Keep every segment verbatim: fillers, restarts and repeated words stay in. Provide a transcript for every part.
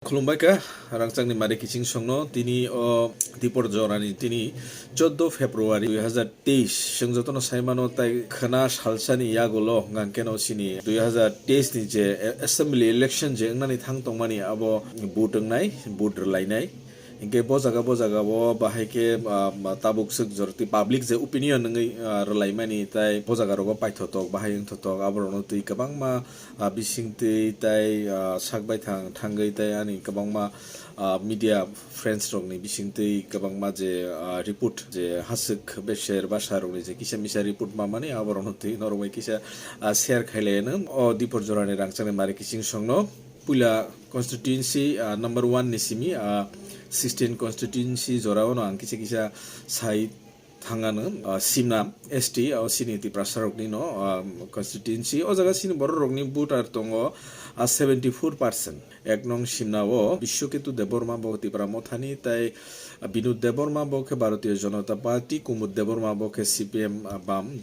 Khulumbai kha, rangchakni mari kiching songno tini o dipor jorani tini choudo February dui hazar teis. Chwng jotono sai mano tai khwna salsani yagulo hwnkha khe no chini dui hazar teis ni je assembly election je wngnani thang tongmani abo vote wngnai, vote rwlainai. Hinkhe bo jaga, bo jaga o bahai khe, ah, tabuk swk jorti public je opinion wngwi, ah, rwlaimani tai bo jaga rogo paithotok, bahai wngthotok, aborokno twi kwbangma, ah, bisingtwi tai, ah, sak baithang thangwi tai ani kwbangma, ah, media friends rokni bisingtwi kwbangma je, ah, report je haswk beser bwsa rokni je kisa misa report mamani aborokno twi norok bai kisa, ah, share khailaiano o dipor jorani rangchakni mari kiching songno. Puila constituency, ah, number one ni simi, ah, sixteen constituency jorao no ang kisa kisa sai thangano, ah, Simna S T, o chini Tiprasa rokni no, ah, constituency. O jaga chini borok rokni voter tongo, ah, seventy four percent. Ek nong Simna o Biswaketu Debbarma bo Tipra Mothani, tai, ah, Binod Debbarma bo khe Bharatiya Janata Party, Kumud Debbarma bo khe C P M, ah, Bam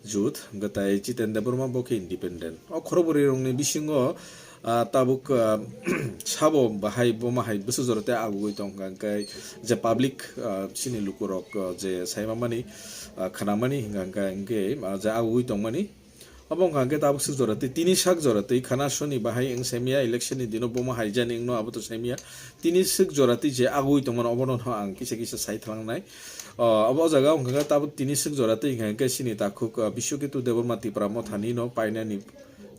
Jut, hwnkhe tai Jiten Debbarma bo khe independent. O khorokbrwi rokni bisingo, ah, tabuk, ah, sabo bahai bomo hai bwswk jora tei agugwi tong hwnkha hwnkhe je public, ah, chini lukurok, ah, je saimamani, ah, khnamani hwnkha hwnkha hwnkhe, ah, je agugwi tongmani. Obo wngkha hwnkhe tabuk swk jora tei tini sak jora tei khana soni bahai wng saimaya election ni dino bomo hai jani wngno abo to saimaya. Tini swk jora tei je agugwi tongmani obono no ang kisa kisa sai thangnai. Ah, obo o jaga wngkha khe tabuk tini swk jora tei hwnkha hwnkhe chini takhuk, ah, Biswaketu Debbarma Tipra Mothani no painani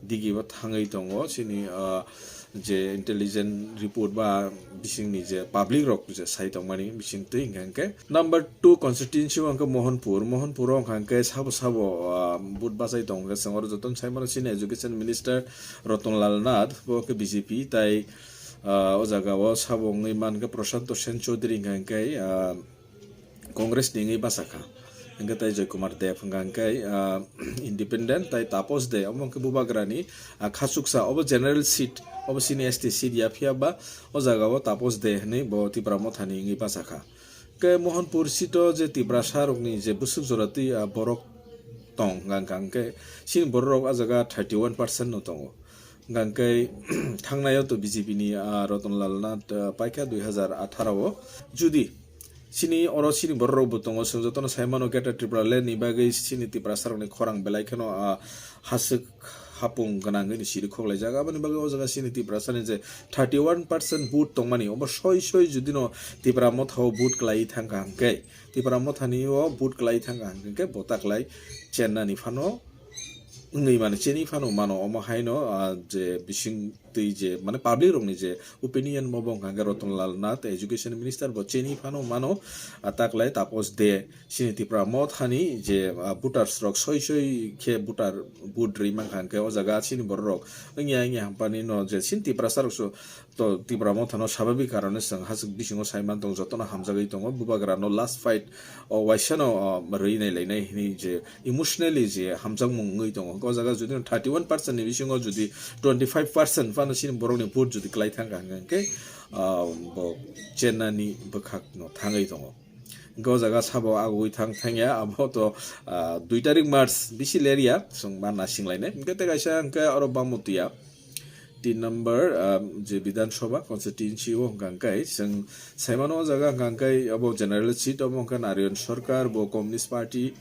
digi bo thangwi tongo chini, ah, je intelligence report ba bisingni je public rok je sai tongmani bising twi hwnkha hwnkhe number two constituency o hwnkhe Mohanpur, Mohanpur o hwnkha hwnkhe sabo sabo, ah, vote bachai tongo hwnkhe chwng oro jotono sai mano chini education minister Ratan Lal Nath bo khe B J P tai, ah, o jaga o sabo wngwi mankhe Prashanto Sen Chowdhury hwnkha hwnkhe, ah, Congress ni wngwi bachakha. Hwnkhe tai Joy Kumar Deb hwnkha hwnkhe, ah, independent, tai Tapos Dey, omo hwnkhe Bubagrani, ah, khachuksa, obo general seat, obo chini S T seat ya phiya ba, o jaga o Tapos Dey hwnwi bo Tipra Mothani wngwi bachakha. Hwnkhe Mohanpur seat o je Tiprasa rokni je bwswk jora twi, ah, borok tong hwnkha hwnkhe chini borok rok ah jaga thirty one percent no tongo. Hwnkhe thangnaio to B J P ni, ah, Ratan Lal Nath, ah, paikha dui hazar atharo o. Judi chini oro chini borok rok bo tongo, chwng jotono sai mano Greater Tripura Land ni bagwi chini Tiprasa rokni khorang belai kheno, ah, haswk hapung gwnangwi ni siri khoklaijak. Aboni bagwi o jaga chini Tiprasa ni je thirty one percent vote tongmani, obo soi soi judi no Tipra Motha o vote kwlaiwi thangkha hwnkhe, Tipra Mothani o vote kwlaiwi thangkha hwnkhe bo taklai chennani phano wngwi mano, chini phano mano, omo haino, ah, je bising twi je, mane, public rokni je opinion bo wngkha hwnkhe Ratan Lal Nath, education minister, bo chini phano mano, ah, taklai Tapos Dey, chini Tipra Mothani je, ah, voters rok soi soi khe voter vote rwi mankha hwnkhe o jaga chini borok rok wngya wngya hampani no je chini Tiprasa rok so to Tipra Mothano sababik karone chwng haswk bisingo sai man tongo, jotono hamjagwi tongo. Bubagrano last fight o waisano, o, rwi nai lainai hwnwi je emotionally je hamjakmung wngwi tongo. O jaga jodi thirty one percent ni bisingo jodi twenty five percent phano chini borokni vote jodi kwlai thangkha hwnkhe, ah, bo chennani bwkhakno thangwi tongo. Hwnkhe o jaga sabo agugwi thang thangya, abo to, ah, dui tarik March bisi lerya, chwng ma nasing lainai. Hwnkhe tei kaisa hwnkhe oro Bamutiya tin number, ah, je Bidhan Sabha constituency o hwnkha hwnkhe chwng saimano o jaga hwnkha hwnkhe abo general seat obo hwnkhe Narayan Sarkar bo Communist Party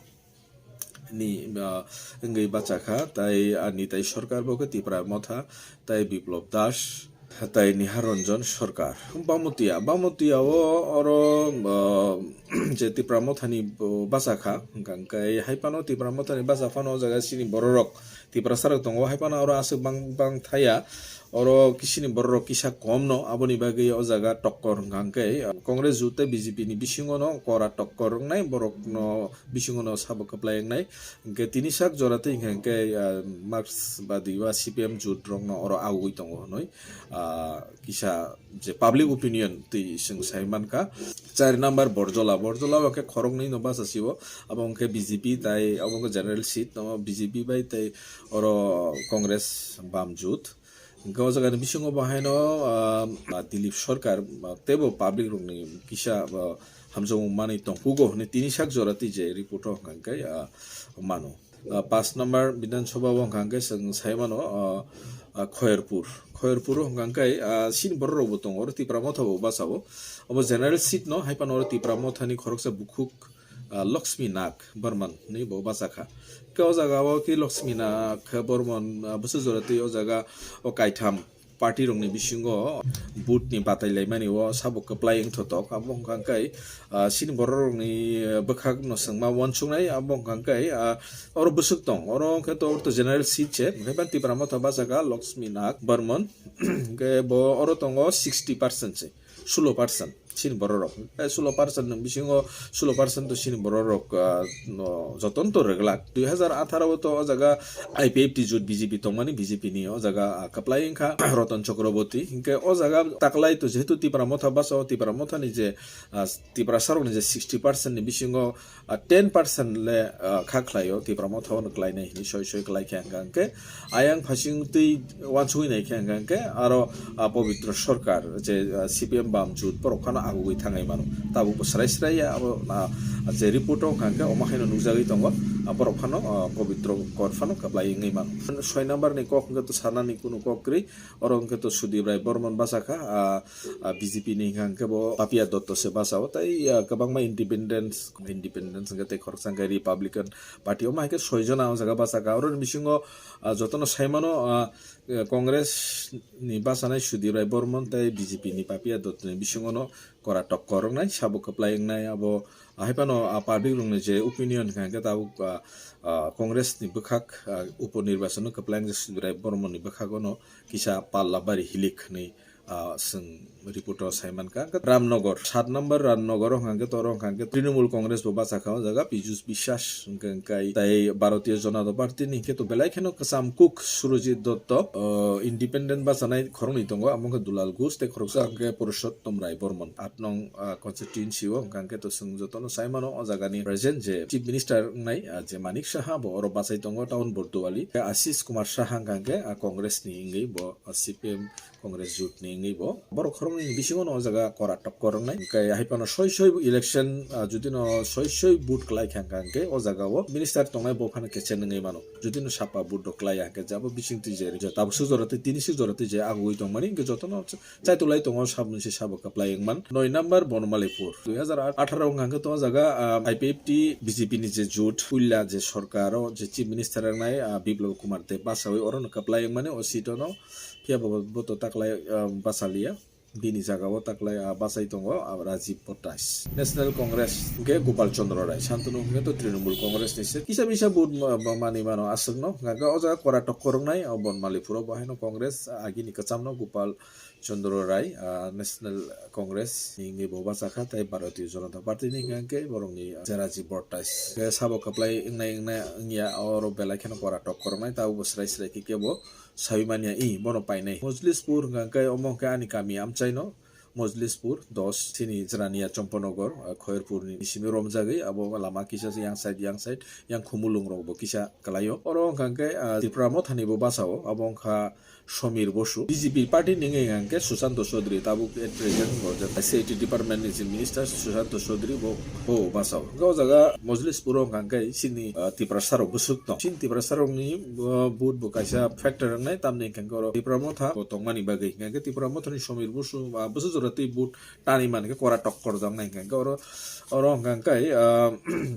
ni, ah, wngwi bachakha, tai ani tai Sarkar bo khe Tipra Motha, tai Biplab Das, tai Nihar Ranjan Sarkar. Bamutiya, Bamutiya o oro, ah, je Tipra Mothani bo bachakha, hwnkha hwnkhe hai phano Tipra Mothani bacha phano o jaga chini bororok Tiprasa rok tongo, hai phano oro aswk bang bang thaya, oro kisini bororok kisa kom no, aboni bagwi o jaga tokkor hwnkha hwnkhe Congress jut tei B J P ni bisingo no kora tokkor wngnai borok no bisingo no sabo kwplai wngnai. Hwnkhe tini sak jora tei hwnkha hwnkhe, ah, Marx badi ba C P M jut rok no oro agugwi tongo hwnwi, ah, kisa je public opinion twi chwng sai mankha. Char number Borjola, Borjola o khe khoroknwi no bacha sio, abo hwnkhe B J P tai abo hwnkhe general seat no B J P bai tai oro Congress bam jut. Hwnkhe o jagani bisingo bo haino, ah, Dilip Sarkar, ah, teibo public rokni kisa, ah, hamjakmung manwi tongkugo hwnwi tini sak jora twi je report o hwnkha hwnkhe, ah, mano. Ah, paanch number Bidhan Sabha o hwnkha hwnkhe chwng sai mano, ah, ah, Khoyerpur. Khoyerpur o hwnkha hwnkhe, ah, chini borok rok bo tongo, oro Tipra Motha bo basa o. Obo general seat no, hai phano oro Tipra Motha ni khoroksa bukhuk, ah, Lakshmi Nag Barman ni bo basa kha. Khe o jaga o khe Lakshmi Nag Barman, ah, bwswk jora twi o jaga o kaitham party rokni bisingo vote ni batai laimani o sabo kwplai wngthotok. Abo hwnkha hwnkhe, ah, chini borok rokni, ah, bwkhak no chwngma uansuknai, abo hwnkha hwnkhe, ah, oro bwswk tong, oro hwnkhe to, oro to general seat se, hwnkhe ban Tipra Motha bachaka Lakshmi Nag Barman, hwnkhe bo oro tongo sixty percent se, sulo percent. Chini borok rok, eh, sulo percent ni bisingo sulo percent to chini borok rok, ah, no, jotono to reglak. Dui hazar atharo o to o jaga I P F T jut B J P tongmani, B J P ni o jaga, ah, kwplai wngkha Ratan Chakraborty. Hinkhe o jaga taklai to jehetu Tipra Motha basa o, Tipra Motha ni je, ah, Tiprasa rok ni je sixty percent ni bisingo, ah, ten percent le, ah, kha khlai o Tipra Motha o no kwlai nai hinwi soi soi kwlai khe hwnkha hwnkhe ayang phasing twi uansugwi nai khe hwnkha hwnkhe aro, ah, Pobitro Sarkar je, ah, C P M bam jut borok phano agugwi thangai mano. Tabuk bo srai srai ya abo, ah, je report o hwnkha hwnkhe omo haino nukjagwi tongo, ah, borok phano, ah, Pobitro kor phano kwplai wngwi mano. Soi number ni kok hwnkhe to sanani kunu kok kwrwi, oro hwnkhe to Sudip Rai Barman basa kha, ah, ah, B J P ni hwnkha hwnkhe bo Papiya Dotto se basa o, tei, ah, kwbangma independence, independence hwnkhe tei khoroksa hwnkhe Republican Party, omo hai khe soi jona o jaga basa kha. Oro ni bisingo, ah, jotono sai mano, ah, eh, Congress ni bachanai Sudip Rai Barman tei B J P ni Papiya Dotto ni bisingo no kora tokkor wngnai, sabo kwplai wngnai, abo hai phano, ah, public rokni je opinion hwnkha hwnkhe tabuk, ah, ah, Congress ni bwkhak, ah, upo nirbachon no kwplai wngjak Sudip Rai Barman ni bwkhago no kisa palla bari hilik hinwi, ah, chwng report o sai mankha. Ramnagar, sat number Ramnagar o hwnkha hwnkhe to oro hwnkha hwnkhe Trinamool Congress bo bachakha o jaga Piyush Biswas hwnkhe hwnkhe tei Bharatiya Janata Party ni hwnkhe to belai kheno kwcham kuk Surojit Dotto, ah, independent bachanai khoroknwi tongo, amo wngkha Dulal Ghosh tei khoroksa hwnkhe Purushottom Rai Barman. Aat nong, ah, constituency o hwnkha hwnkhe to chwng jotono sai mano o jagani present je Chief Minister wngnai, ah, je Manik Saha bo oro bachai tongo town Borduali. Ashish Kumar Saha hwnkha hwnkhe, ah, Congress ni wngwi bo, ah, C P M Congress jut ni wngwi bo. Borok khoroknwi ni bisingo no o jaga kora tokkor wngnai. Hwnkhe hai phano soi soi election, ah, judi no soi soi vote kwlai kha hwnkha hwnkhe o jaga o minister tongnai bo phano kecheng wngwi mano. Judi no sapa vote rok kwlai ya hwnkhe jabo bising twi je tabuk swk jora twi tini swk jora twi je agugwi tongmani hwnkhe jotono chaitulai tongo, saboni se sabo kwplai wngman. Noi number Bonmalipur. Dui hazar atharo wngkha hwnkhe to o jaga, ah, I P F T B J P ni je jut puila je sorkar o je Chief Minister wngnai, ah, Biplab Kumar Deb basawi oro no kwplai wngmani o seat o no. Phiya bo, bo to taklai, ah, basa liya. Bini jaga o taklai, ah, bachai tongo, ah, Rajib Bhattai. National Congress hwnkhe Gopal Chandra Rai. Santanu hwnkhe to Trinamool Congress ni se. Kisa misa vote ma-, ma-, manwi mano aswk no. Hwnkhe o jaga kora tokkor wngnai, o Bonmalipur o bo haino Congress, ah, agini kwcham no Gopal Chandra Rai, ah, National Congress ni wngwi bo bachakha tei Bharatiya Janata Party ni hwnkha hwnkhe borokni Rajib Bhattai. Khe sabo kwplai wngnai wngnai wngya oro belai kheno kora tokkor wngnai, tabuk bo srai srai khe kebo sawi manya i bono painai. Mojlispur hwnkha hwnkhe omo hwnkhe ani kami amchaino Mojlispur dos chini Jrania Champanagar, ah, Khoyerpur ni bisimi romjagwi abo lama kisa se yang side yang side yang khumulung rok bo kisa kwlaio. Oro hwnkha hwnkhe, ah, Tipra Mothani bo bachao abo wngkha Somir Bosu, B J P party ni wngwi hwnkha hwnkhe Sushanta Chaudhary, tabuk at present bo je I C I T department ni je minister Sushanta Chaudhary bo, bo bachao. Hwnkhe o jaga Mojlispur o hwnkha hwnkhe chini, ah, Tiprasa rok bwswk tong. Chini Tiprasa rokni, ah, vote bo kaisa factor wngnai, tamni hwnkha hwnkhe oro Tipra Motha bo tongmani bagwi. Hwnkha hwnkhe Tipra Mothani Somir Bosu, ah, bwswk jora twi vote tanwi mankhe kora tokkor wngnai hwnkha hwnkhe oro, oro hwnkha hwnkhe, ah,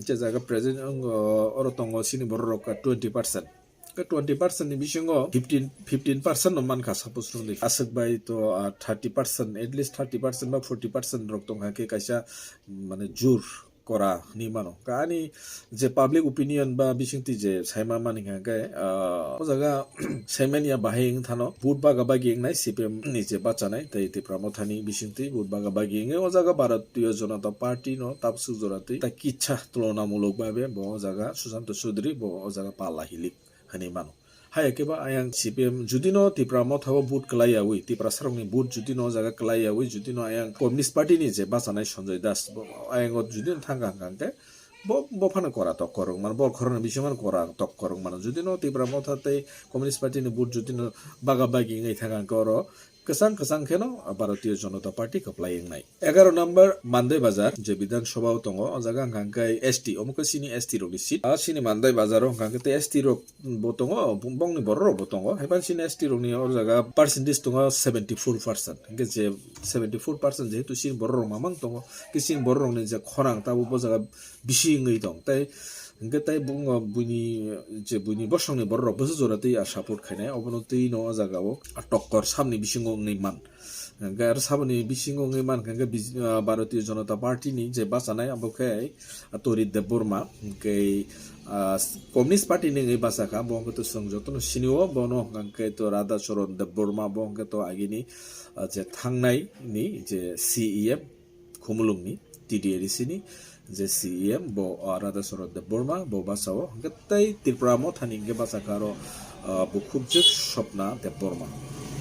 je jaga present wng, ah, oro tongo chini borok rok twenty percent. Khe twenty percent ni bisingo fifteen, fifteen percent no mankha, suppose rwngdi aswk bai to, ah, thirty percent, at least thirty percent ba forty percent rok tongkha khe kaisa, mm, mane jur kora hinwi mano. Khe ani je public opinion ba bisingtwi je saima mani hwnkha khe, ah, o jaga saimanya bahai wng thano vote baga bagi wngnai C P M ni je bachanai tei Tipra Mothani bisingtwi vote baga bagi wngwi o jaga Bharatiya Janata Party no tabuk swk jora twi ta kitsa tulonamulok babe bo o jaga Sushanta Chaudhary bo o jaga pala hilik hinwi mano. Haya khe ba ayang C P M judino Tipra Motha o vote kwlai yawi, Tiprasa rokni vote judino o jaga kwlai yawi, judino ayang Communist Party ni je bachanai Sanjay Das, bo ayang o judino thangkha hwnkha hwnkhe bo, bo phano kora tokkor wng mano, bo khoroknwi bisingo phano kora tokkor wng mano. Judino Tipra Motha tei Communist Party ni vote judino baga bagi wngwi thangkha hwnkhe oro Kwchang kwchang kheno Bharatiya Janata Party kwplai wngnai. Egaroh number Mandai Bazar je Bidhan Sabha o tongo, o jaga hwnkha khe S T, omo khe chini S T rokni seat. A chini Mandai Bazar o hwnkha khe tei S T rok bo tongo, bongni borok rok bo tongo. Haiphano chini S T rokni o jaga percentage tongo seventy four percent. Hwnkhe je seventy four percent jehetu chini borok rok mamang tongo, khe chini borok rokni je khorang tabuk bo jaga bisi wngwi tong. Tei hwnkhe tei bungo buini je buini bosongni borok rok bwswk jora twi a support khainai, obono twi no o jaga o a tokkor sabni bisingo wngwi man. Hwnkhe aro saboni bisingo wngwi man kha khe Bij-, ah, Bharatiya Janata Party ni je bachanai abo khe Torit Debbarma, hwnkhe, ah, Communist Party ni wngwi bachakha, bo hwnkhe to chwng jotono sinio, bono hwnkhe to Radha Charan Debbarma, bo hwnkhe to agini, ah, je thangnai ni je C E M Khumulwng ni T D A D C ni je C E M bo, ah, Radha Charan Debbarma bo bachao, hwnkhe tei Tripura Motha ni hwnkhe bachakha aro, ah, bukhukjwk Swapna Debbarma.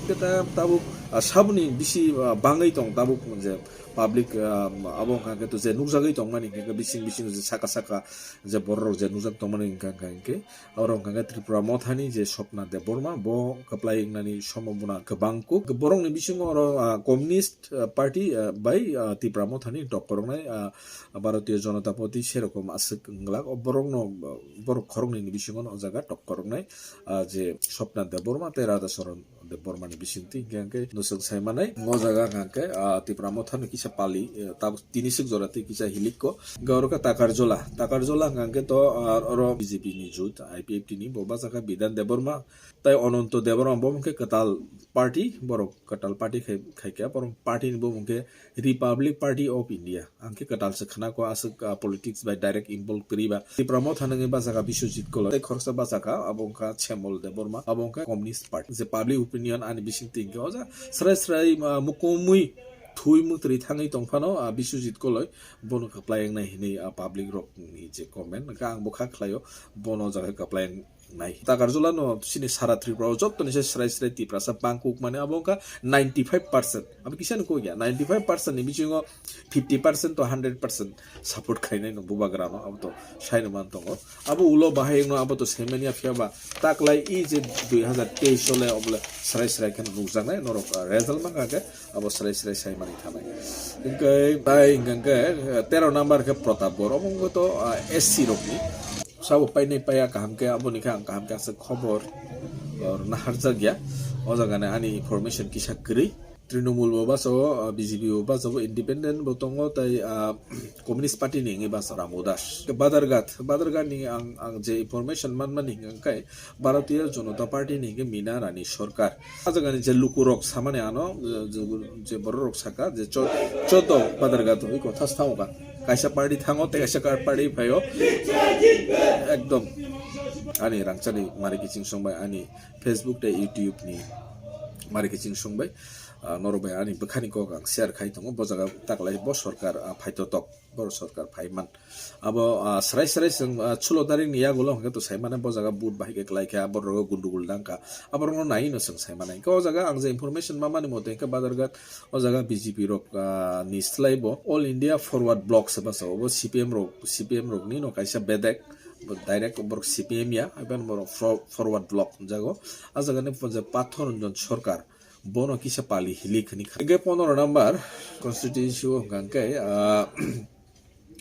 Hwnkhe ta-, tabuk, ah, saboni bisi, ah, bangwi tong tabuk je public, ah, abo hwnkha khe to je nukjagwi tongmani hwnkhe bising bising je saka saka je borok rok je nukjak tongmani hwnkha hwnkha hwnkhe oro hwnkha khe Tripura Motha ni je Swapna Debbarma bo kwplai wngnani sombhabona kwbang kuk. Borokni bisingo oro, ah, Communist ah, party, ah, bai, ah, Tipra Mothani tokkoroknai, ah, Bharatiya Janata Party serokom aswk wnglak. O borokno, ah, borok khoroknwini bisingo o jaga tokkoroknai, ah, je Swapna Debbarma tei Radha Charan Debbarmani bisingtwi hwnkhe, hwnkhe nwswk saimanai o jaga hwnkhe, ah, Tipra Mothani kisa pali, eh, tabuk tini swk jora tei kisa hilikko. Hwnkhe oro khe Takarjola, Takarjola hwnkhe to, ah, oro B J P ni jut, I P F T ni bo bachakha Bidhan Debbarma tei Ananto Debbarma bo hwnkhe kwtal party, borok kwtal party khai, khaikha, borok party ni bumung khe Republic Party of India, ang khe kwtal se khna kho aswk, ah, politics bai direct involve kwrwi ba. Tipra Motha nangwi bachakha Biswajit Koloi, tei khoroksa bachakha, abo wngkha Chemol Debbarma, abo wngkha Communist Party. Je public opinion ani bisingtwi hwnkhe o ja srai srai, ah, mukumui thui mwtwrwi thangwi tong phano, ah, Biswajit Koloi bono kwplai wngnai hinwi, ah, public rokni je comment, hwnkhe ang bo kha khlaio, bono o jaga kwplai nai. Takarjola no chini sara Tripura o joto ni se srai srai Tiprasa bangkuk mani abo wngkha ninety five percent. Abo kisa ni kok ya, ninety five percent ni bisingo fifty percent to hundred percent support khainai no bubagra no, abo to sai no man tongo. Abo ulo bahai no abo to saimanya phiya ba taklai i je dui hazar teis o le obole srai srai khe nukjaknai norok, ah, result mankha khe abo srai srai saimani thanai. Hwnkhe tai hwnkhe tero number khe Pratapgarh, obo wngkha to, ah, S C rokni. Sabo painai paiya kaham khe, aboni khe ang kaham khe aswk khobor, uh, naharjak ya. O jaga ni ani information kisa kwrwi. Trinamool bo bachao, uh, B J P bo bachao, independent bo tongo, tei, uh, Communist Party ni wngwi bachao Ramo Das. Badharghat, Badharghat ni ang, ang je information manmani hwnkhe Bharatiya Janata Party ni hwnkhe Meena Rani Sarkar. O jaga ni je lukurok samani ano, je, je, je bororok saka, je cho-, chodo Badharghat hoi kotha stao ka. Kaisa party thango, tei kaisa kar party phaio. Ekdom. Ani rangchakni mari kiching songbai, ani Facebook tei YouTube ni mari kiching songbai. Ah, norok bai ani bwkhani kok ang share khai tongo. Bo jaga taklai bo sarkar, ah, phaito tok. Bo sarkar phaiman. Abo, ah, srai srai chwng, ah, sulo tarik ni yagulo hwnkhe to saimane bo jaga vote bahai khe kwlai khe, abo rogo gundugul dangkha. Abo rokno nai no chwng saimane. Hwnkhe o jaga ang je information mamani mote hwnkhe Badharghat o jaga B J P rok, ah, ni slai bo All India Forward Bloc se basa, obo C P M rok, C P M rok ni no kaisa bedek, bo direct borok C P M ya, haiban borok fro-, Forward Bloc jago. A jaga ni je Pathu Ranjan Sarkar, bono kisa pali hilik hini kha. Hwnkhe pondro number constituency o hwnkha hwnkhe, ah,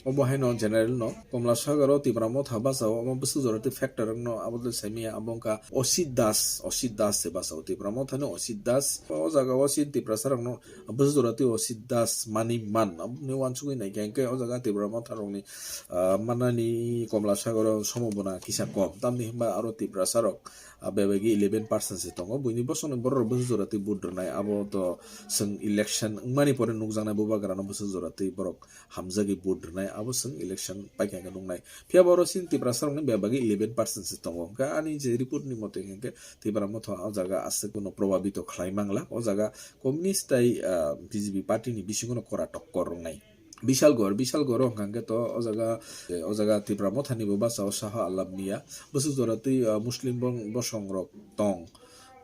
obo haino general no Komla Sagar o Tipra Motha basa o, omo bwswk jora tei factor wngno abo tei saimanya abo wngkha Osit Das, Osit Das se basa o Tipra Motha ni Osit Das. O jaga o chini Tiprasa rokno bwswk jora tei Osit Das mani man, aboni uansugwi naikha hwnkhe o jaga Tipra Motha rokni, ah, manani Komla Sagar o sombhabona kisa kom, tamni hwnba aro Tiprasa rok, ah, bebagwi eleven percent se tongo, buini bosongni borok rok bwswk jora tei vote rwnai, abo to chwng election wngmani pore nukjaknai bubagra no bwswk jora tei borok hamjagwi vote rwnai, abo chwng election paikha khe nuknai. Phiya bo oro chini Tiprasa rokni bebagwi eleven percent se tongo. Hwnkhe ani je report ni mote hwnkhe Tipra Motha o jaga aswk bono probabito khlai mangla. O jaga Communist tei, ah, B J P party ni bisingo no kora tokkor wngnai. Bishalgarh, Bishalgarh o hwnkha hwnkhe to o jaga, o jaga Tipra Motha ni bo basa o Saha Alam Miya. Bwswk jora tei, ah, Muslim bong-, bosong rok tong.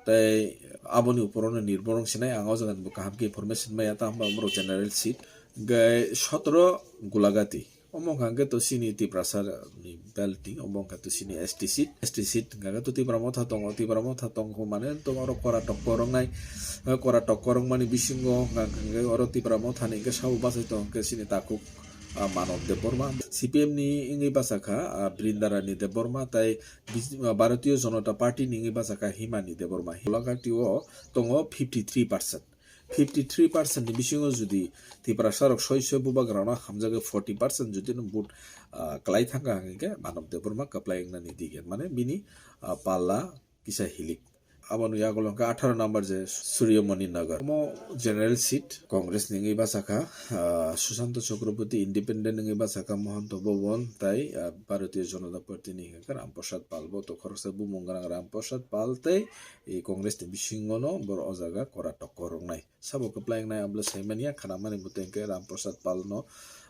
Tei aboni upor o no nirbor wng sinai ang o jaga ni bo kaham khe information maya, ta hwnba borok general seat. Hwnkhe sotro Gulagati. Omo hwnkha khe to chini Tiprasa ni belt ni, omo hwnkha to chini S T seat, S T seat hwnkha khe to Tipra Motha tongo, Tipra Motha tongkho mane to oro kora tokko rwngnai, eh, kora tokko rwngmani bisingo hwnkha khe oro Tipra Motha ni hwnkhe sabo bachai tongo khe chini takhuk, ah, Manav Debbarma, C P M ni wngwi bachakha, ah, Brindarani Debbarma tai Bij-, ah, Bharatiya Janata Party ni wngwi bachakha Himani Debbarma. Hailakati o tongo fifty three percent. Fifty three percent ni bisingo jodi Tiprasa rok soi soi bubagrano hamjagwi forty percent jodi no vote, ah, kwlai thangkha hwnkhe Manav Debbarma kwplai wngnani dige. Mane bini, ah, palla kisa hilik. Aboni yagulo hwnkhe atharo number je Suryamoni Nagar. Omo general seat Congress ni wngwi bachakha, ah, Sushanta Chakraborty independent wngwi bachakha Mohanta Bhawan tai, ah, Bharatiya Janata Party ni hwnkhe Ram Prasad Pal bo to khoroksa bumung gwnang Ram Prasad Pal tei, eh, Congress ni bisingo no boro o jaga kora tokko rwngnai. Sabo kwplai wngnai abole saimanya khanamani mutai hwnkhe Ram Prasad Pal no,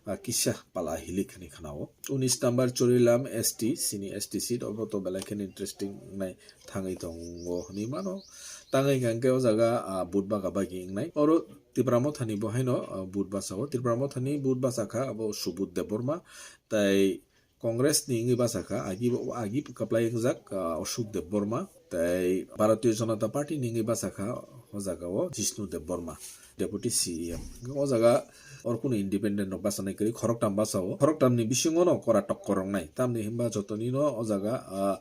ah, kisa pala hilik hwnwi khanao. Unis number Chorilam S T, chini S T seat obo to belai kheno interesting wngnai thangwi tongo hwnwi mano. Tangwi hwnkha hwnkhe o jaga, ah, vote baga bagi wngnai. Oro Tipra Mothani bo haino, ah, vote bachao. Tipra Mothani vote bachakha abo Subodh Debbarma tai Congress ni wngwi bachakha, agi bo, agi kwplai wngjak, ah, Ashok Debbarma, tei Bharatiya Janata Party ni wngwi bachakha o jaga o Jishnu Debbarma, Deputy C E M. O jaga oro kunu independent rok bachanai kwrwi, khoroktham bachao. Khoroktham ni bisingo no kora tokko rwngnai. Tamni hwnba jotoni no o jaga, ah,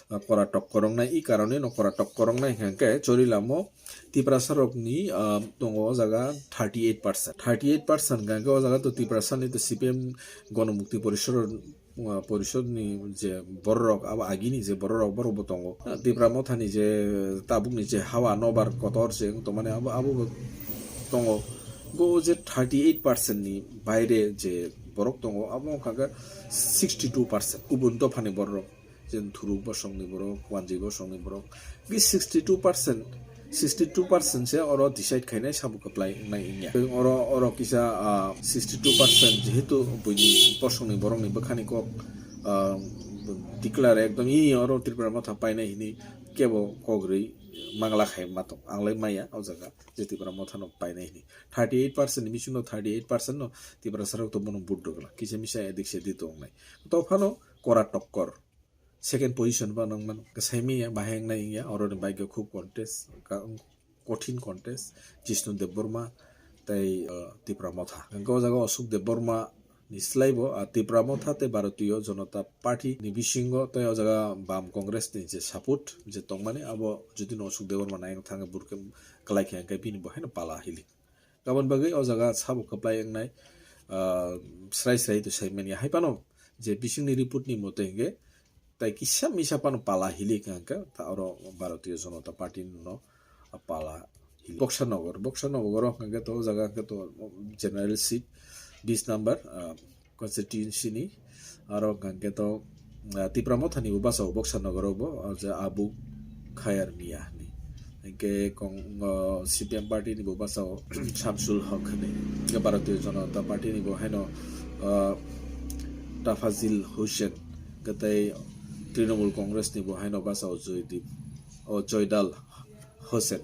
ah, kora tokko rwngnai, i karone no kora tokko rwngnai hwnkha khe Chorilam o Tiprasa rokni, ah, tongo o jaga thirty eight percent. Thirty eight percent hwnkha khe o jaga to Tiprasa ni to C P M Gonomukti Porishor, ah, Porishod ni je bororok, abo agini je bororok, borok bo tongo. Ah, Tipra Mothani je tabukni je hawa nobar kotor se wng tongmani abo, abo bo tongo. Go o je thirty eight percent ni baire je borok tongo, abo wngkha khe sixty two percent kubun dophani bororok. Jen thuruk bosongni borok, wanjwi bosongni borok. Bi sixty two percent, sixty two percent se oro decide khainai sabo kwplai wngnai wngya. Oro, oro kisa, ah, sixty two percent jehetu buini bosongni borokni bwkhani kok, ah, declare ekdom i oro Tripura Motha painai hini kebo kok rwi mangla khai ma tong. Ang lai maya o jaga je Tripura Motha no painai hini. Thirty eight percent ni bisingo thirty eight percent no Tiprasa rok to bono vote rwgwla. Kisa misa edik sedik tongnai. To phano kora tokkor. Second position ba nang mano. Kwsai miya, bahai wngnai wngya, oro ni bike khub contest, ka-, kothin contest, Jishnu Debbarma tei, uh, Tipra Motha. Hwnkhe o jaga Ashok Debbarma ni slai bo, uh, Tipra Motha tei Bharatiya Janata Party ni bisingo tei o jaga Bam Congress ni je support je tongmani, abo jodi no Ashok Debbarma nai thangwi burkhe kwlai khe hwnkhe bini bo haino pala hilik. Aboni bagwi o jaga sabo kwplai wngnai, ah, srai srai to sai manya. Hai phano je bisingni report ni mote hwnkhe tai kisa misa phano pala hilik hwnkhe ta oro Bharatiya Janata Party no pala hilik. Boksa Nagar, Boksa Nagar o hwnkhe to o jaga hwnkhe to general seat bis number, ah, constituency ni, aro hwnkha khe to, ah, Tipra Motha ni bo bachao Boksa Nagar o bo, ah, je Abu Khayar Miya hinwi. Hwnkhe kong, ah, C P M party ni bo bachao Shamsul Haq hinwi. Hwnkhe Bharatiya Janata Party ni bo haino, ah, Tafazil Hussain, hwnkhe tei Trinamool Congress ni bo haino bachao Joydeep, o Joydal Hussain.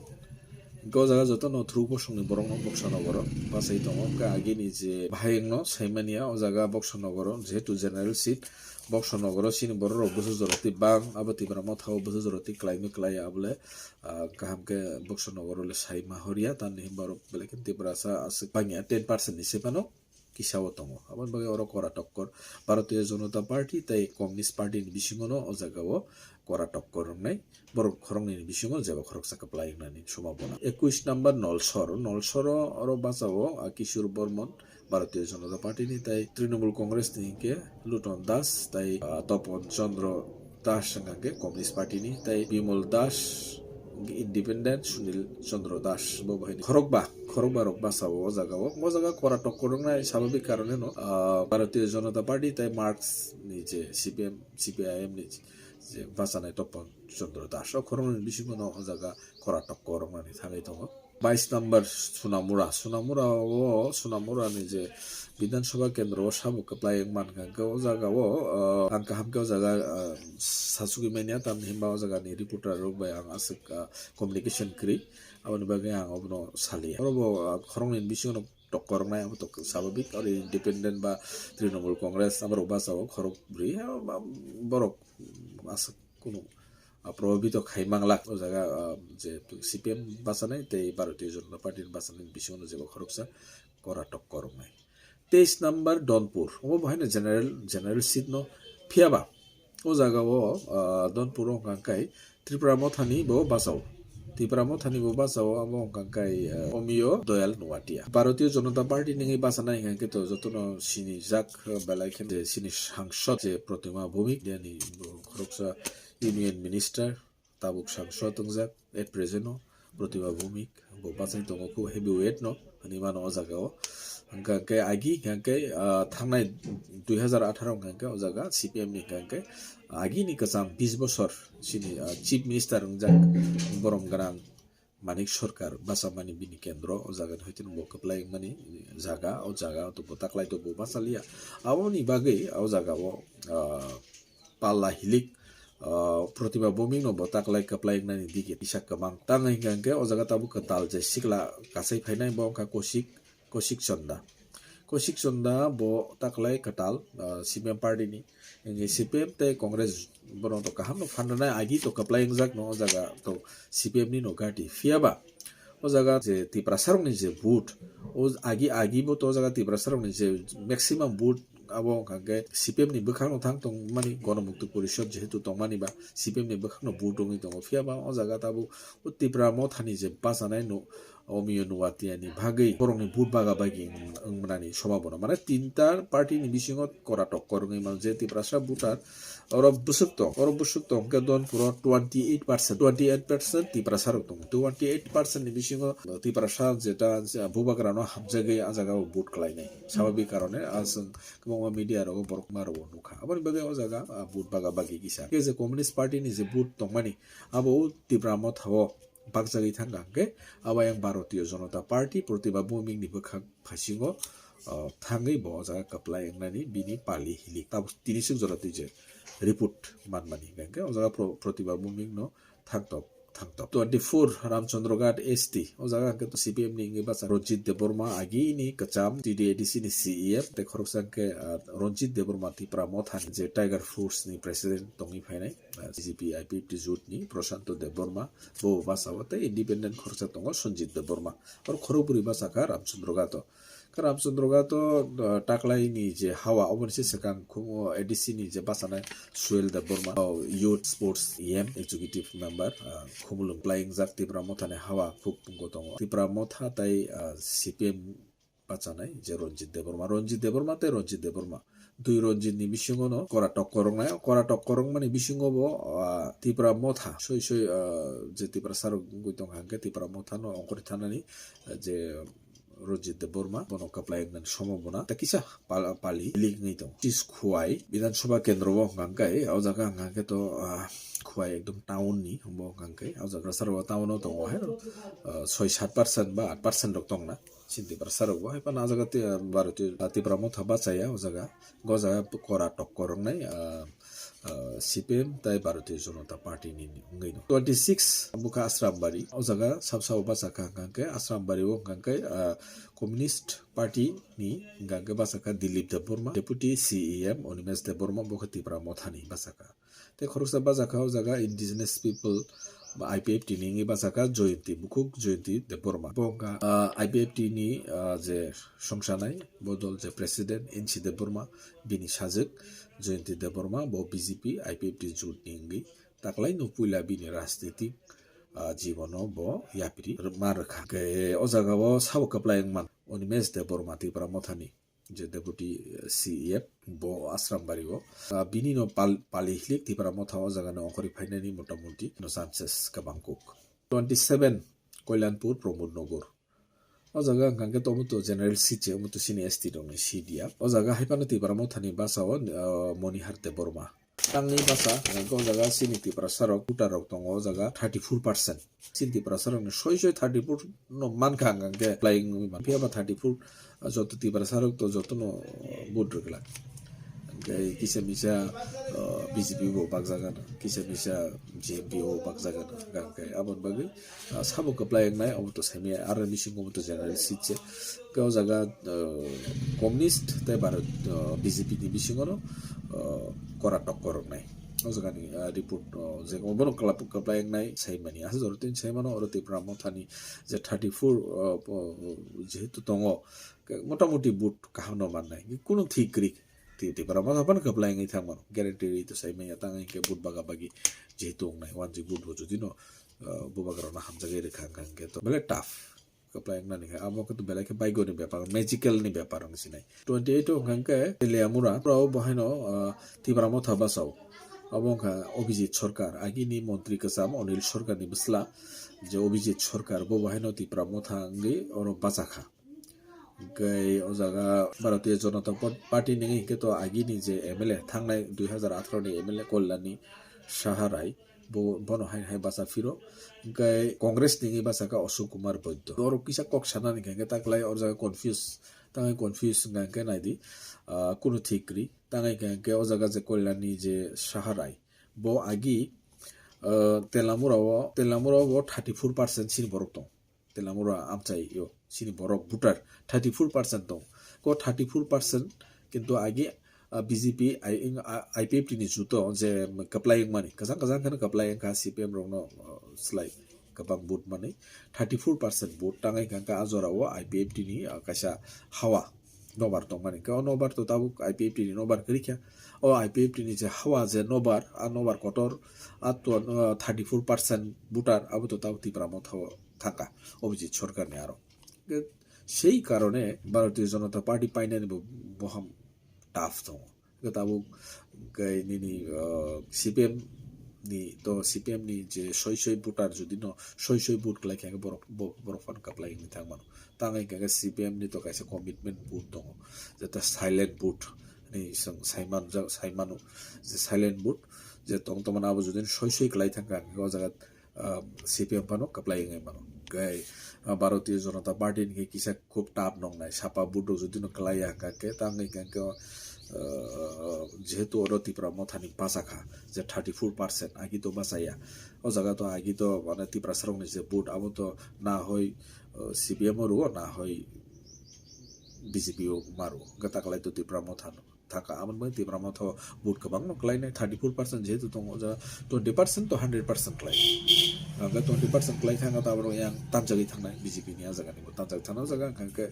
Hwnkhe o jaga jotono thuruk bosongni borokno Boksa Nogoro bachai tongo. Hwnkhe agini je bahai wngno saimanya o jaga Boksa Nogoro, jehetu general seat, Boksa Nogoro chini bororok bwsajora tei bang, abo Tipra Motha o bwsajora tei kwlaimwi kwlaiya, abole, ah, kaham khe Boksa Nogoro le saima horya, tamni hwnba oro belai khe Tiprasa aswk bangya ten percent ni se phano kisa o tongo. Aboni bagwi oro kora tokkor Bharatiya Janata Party tei Communist Party ni bisingo no o jaga o kora tokkor wngnai. Borok khoroknwi ni bisingo jeba khoroksa kwplai wngnani sombhabona. Ekwis number Nolsor, Nolsor o oro bachao, ah, Kishore Bormon Bharatiya Janata Party ni tei Trinamool Congress ni hwnkhe Luton Das tei, ah, Topon Chandra Das hwnkha khe Communist Party ni, tei Bimal Das, independent, Sunil Chandra Das, bo bahai ni. Khorokba, khorokba rok bachao o jaga o. O jaga kora tokkor wngnai sababik karone no, ah, Bharatiya Janata Party tei Marx ni je C P M, C P I M ni je bachanai Topon Chandra Das. O khoroknwi ni bisingo no o jaga kora tokkor wngnani thangwi tongo. Bais number Sonamura. Sonamura o, Sonamura ni je Bidhan Sabha kendro o sabo kwplai wng mankha, hwnkhe o jaga o, ah, ang kaham khe o jaga, ah, sachugwi manya, tamni hwnba o jaga ni reporter rok bai ang aswk, ah, communication kwrwi, aboni bagwi ang obono saliya. Oro bo, ah, khoroknwi ni bisingo no tokkornai, abo to sababik, aro independent ba Trinamool Congress, aborok bachao khorok bwrwi, borok aswk kunu, ah, probabito khai manglak o jaga, ah, je C P M bachanai tei Bharatiya Janata Party ni bachanai bisingo no jeba khoroksa kora tokkornai. Teis number Donpur, omo bo haino general, general seat no, phiyaba o jaga o, ah, Donpur o hwnka khe Tipra Mothani bo bachao. Tipra Mothani bo bachao, abo hwnka khe, ah, Omio Doyal Nuatia. Bharatiya Janata Party ningwi bachanai hwnka khe to jotono sinijak, ah, belai khe je sini sangsod je Protima Bhowmik, yani bo khoroksa Union Minister, tabuk sangsod wngjak at present o Protima Bhowmik, bo bachai tongo, khub heavyweight no hinwi mano o jaga o. Hwnka khe agi hwnka khe, ah, thangnai dui hazar atharo hwnka khe o jaga C P M ni hwnka khe agini kwcham bis bosor sini, ah, Chief Minister wngjak borom gwnang Manik Sarkar bachamani bini kendro o jaga ni hoite bo kwplai wngmani jaga, o jaga to bo taklai to bo bachaliya. Aboni bagwi o jaga o, ah, palla hilik, ah, Protima Bhowmik no bo taklai kwplai wngnani dige kisa kwmang. Tang hwnka khe o jaga tabuk kwtal je sikla kasai phainai bo wngkha Kosik, Kosik Chanda. Kosik Chanda bo taklai kwtal, ah, C P M party ni, wngwi C P M tei Congress bono to kaham no phan rwnai, agi to kwplai wngjak no o jaga to C P M ni no gati. Phiyaba o jaga je Tiprasa rokni je vote, o agi, agi bo to o jaga Tiprasa rokni je maximum vote abo hwnka khe C P M ni bwkhak no thang tongmani, Gonomukti Porishod jehetu tongmani ba C P M ni bwkhak no vote wngwi tongo, phiyaba o jaga tabuk o Tipra Mothani je bachanai no Omio Nuatia ni bagwi borokni vote baga bagi wng-, wngmani sombhabona. Mane tinta party ni bisingo kora tokkor wngwi mano, je Tiprasa voter oro bwswk tong, oro bwswk tong khe Donpuro twenty eight percent, twenty eight percent Tiprasa rok tongo. Twenty eight percent ni bisingo Tiprasa jeta bubagra no hapjagwi a jaga o vote khlainai. Sababik karone a chwng kwbangma media rogo borok ma rogo nukha. Aboni bagwi o jaga, ah, vote baga bagi kisa. Khe je Communist Party ni je vote tongmani, abo o Tipra Motha o bakjagwi thangkha hwnkhe, abo yang Bharatiya Janata Party Protima Bhowmik ni bwkhak phasingo, ah, thangwi bo o jaga kwplai wngnani bini pali hilik. Tabuk tini swk jora twi je report manmani hwnkhe o jaga Pro-, Protima Bhowmik no thangtok, thangtok. Twenty four Ramchandra Ghat S T, o jaga hwnkhe C P M ni wngwi bachak Ranjit Debbarma, agini kwcham T D A D C ni C E M, tei khoroksa hwnkhe, ah, Ranjit Debbarma Tipra Motha ni je Tiger Force ni president tongwi phainai, ah, B J P I P F T jut ni Prashanto Debbarma, bo bachao tei independent khoroksa tongo Sanjit Debbarma. Oro khorokbrwi bachakha Ramchandra Ghat o. Khe Ramchandra Ghat o, ah, taklai ni je hawa, oboni se swkang khum o A D C ni je bachanai Suel Debbarma, o Youth Sports E M, Executive Member, ah, Khumulwng kwplai wngjak Tipra Motha ni hawa khuk pungo tongo. Tipra Motha tei, ah, C P M bachanai je Ranjit Debbarma, Ranjit Debbarma tei Ranjit Debbarma. Dui Ranjit ni bisingo no kora tokkor wngnai, kora tokkor wngmani bisingo bo, ah, Tipra Motha soi soi, ah, je Tiprasa rok wngwi tongkha hwnkhe Tipra Motha no ongkhorwi thanani, ah, je Ranjit Debbarma, bono kwplai wngnani sombhabona tei kisa pal-, pali hilik wngwi tongo. Tis Khowai Bidhan Sabha Kendro o hwnkha khe, o jaga hwnkha khe to, ah, Khowai ekdom town ni, bo hwnkha khe, o jaga saro town o tongo hai, ah, soi sat percent ba aat percent rok tongna. Chini Tiprasa rok bo hai phano o jaga te, ah, Bharatiya, ah, Tipra Motha bachaya o jaga. Go jaga kora tokkor wngnai, ah, ah, C P M tei Bharatiya Janata Party ni wngwi no. Twenty six bukha Asrambari, o jaga sab sabo bachakha hwnkha khe Asrambari o hwnkha khe, ah, Communist Party ni hwnkha khe bachakha Dilip Debbarma, Deputy C E M Animesh Debbarma, bo khe Tipra Motha ni bachakha. Tei khoroksa bachakha o jaga Indigenous People ba I P F T ni wngwi bachakha Jayanti, bukhuk Jayanti Debbarma. Bo wngkha, ah, I P F T ni, ah, je songsanai bodol je President N C Debbarma, bini sajwk Jayanti Debbarma, bo B J P I P F T jut ni wngwi taklaino puila bini rajnitik, ah, jibono bo yapri ma rwkha. Hwnkhe o jaga o sabo kwplai wngmano Animesh Debbarma, Tipra Mothani je Deputy C E M, bo Asrambari o. Ah, bini no pal-, pali hilik Tipra Motha o jaga no ongkhorwi phainani motamoti no chances kwbang kuk. Twenty seven Kalyanpur Pramod Nagar. O jaga hwnkha khe tomo to general seat se, omo to chini S T rok ni seat ya. O jaga hai phano Tipra Motha ni bachao, ah, Monihar Debbarma. Tangni bacha, hwnkha khe o jaga chini Tiprasa rok, voter rok tongo o jaga thirty four percent. Chini Tiprasa rok ni soi soi thirty four no mankha hwnkha khe, flying wngwi man. Phiya ba thirty four, ah, joto Tiprasa rok to joto no, ah, vote rwgwlak. Tei kisa misa, uh, B J P bo bakjagana, kisa misa G M P bo bakjagana, hwnkhe aboni bagwi, uh, sabo kwplai wngnai, obo to saimaya, aro bisingo bo to general seat se. Hwnkhe o jaga, uh, communist tei Bharat, uh, B J P ni bisingo no, uh, kora tokkor wngnai. O jaga ni, uh, report, uh, je obono kwlap-, kwplai wngnai saimani. Aswk jora tini saimano, oro Tipra Mothani je thirty four, uh, uh, jehetu tongo, motamoti vote kaham no mannai, kunu thik kwrwi. Ti-, Tipra Motha phano kwplai wngwi thangmano, guarantee rwi to saimanya, tang hinkhe vote baga bagi jehetu wngnai, wanjwi vote bo jodi no, uh, bubagrano hamjagwi rwkha, hwnkha hinkhe to belai tough kwplai wngnani khe, abo khe to belai khe baigo ni bepar, magical ni bepar wng sinai. Twenty eight o hwnkha hinkhe Teliamura, pura o bo haino, uh, Tipra Motha bachao, abo wngkha Abhijit Sarkar, agini montri kwcham Anil Sarkar ni bwsla, je Abhijit Sarkar, bo bo haino Tipra Motha wngwi oro bachakha. Hwnkhe o jaga Bharatiya Janata Pat-, Party ni hinkhe to agini je M L A, thangnai dui hazar atharo ni M L A Kalyani Saha Rai, bo, bono hai hai bacha phiro. Hwnkhe Congress ni wngwi bachakha Ashok Kumar Baidya. Oro kisa kok sanani hinkhe taklai o jaga confuse, tangwi confuse wngkha hinkhe naidi, ah, kunu thik kwrwi. Tangwi hinkhe o jaga je Kalyani je Saha Rai, bo agi, ah, Telamura o, Telamura o thirty four percent sini borok tong. Telamura amchai yo, sini borok voter thirty four percent tong. Ko thirty four percent kintu agi, ah, B J P I, I P F T ni juto je kwplai wngmani, kwchang kwchang kheno kwplai wngkha C P M rokno, ah, slai kwbang vote mani, thirty four percent vote tangai kha, kha a jora o I P F T ni, ah, kaisa hawa nobar tongmani. Khe o nobar to tabuk I P F T ni nobar kwrwi kha. O I P F T ni je hawa je nobar, a nobar kotor, a to, ah, thirty four percent voter abo to tabuk Tipra Motha o thangkha, Abhijit Sarkar ni aro. Khe sei karone Bharatiya Janata Party painani bo boham tough tongo. Khe tabuk khe nini, ah, C P M ni to C P M ni je soi soi voter jodi no soi soi vote kwlai kha khe borok, bo-, borok phano kwplai wngwi thang mano. Tangwi kha khe C P M ni to kaisa commitment vote tongo, jeta silent vote ni chwng saiman-, saimano je silent vote je tong tongmani abo jodi no soi soi kwlai thang kha khe o jaga ah, C P M phano kwplai wngwi mano. Hwnkhe, ah, Bharatiya Janata Party ni khe kisa khub tough nongnai, sapa vote rok jodi no kwlai ya hwnkha khe, tangwi hwnkha khe, ah, jehetu oro Tipra Motha ni bachakha je thirty four percent, agi to bachaya. O jaga to agi to mane Tiprasa rok ni je vote abo to na hoi, ah, C P M o rwo, na hoi B J P o ma rwo. Hwnkhe taklai to Tipra Motha no thangkha. Aboni bagwi Tipra Motha o vote kwbangno kwlainai, thirty four percent jehetu tongo, o jaga twenty percent to hundred percent kwlai. Hwnkhe twenty percent kwlai thangkha, tabuk yang tanjagwi thangnai B J P ni a jaga ni bo tanjagwi thangnai, o jaga hwnkha khe,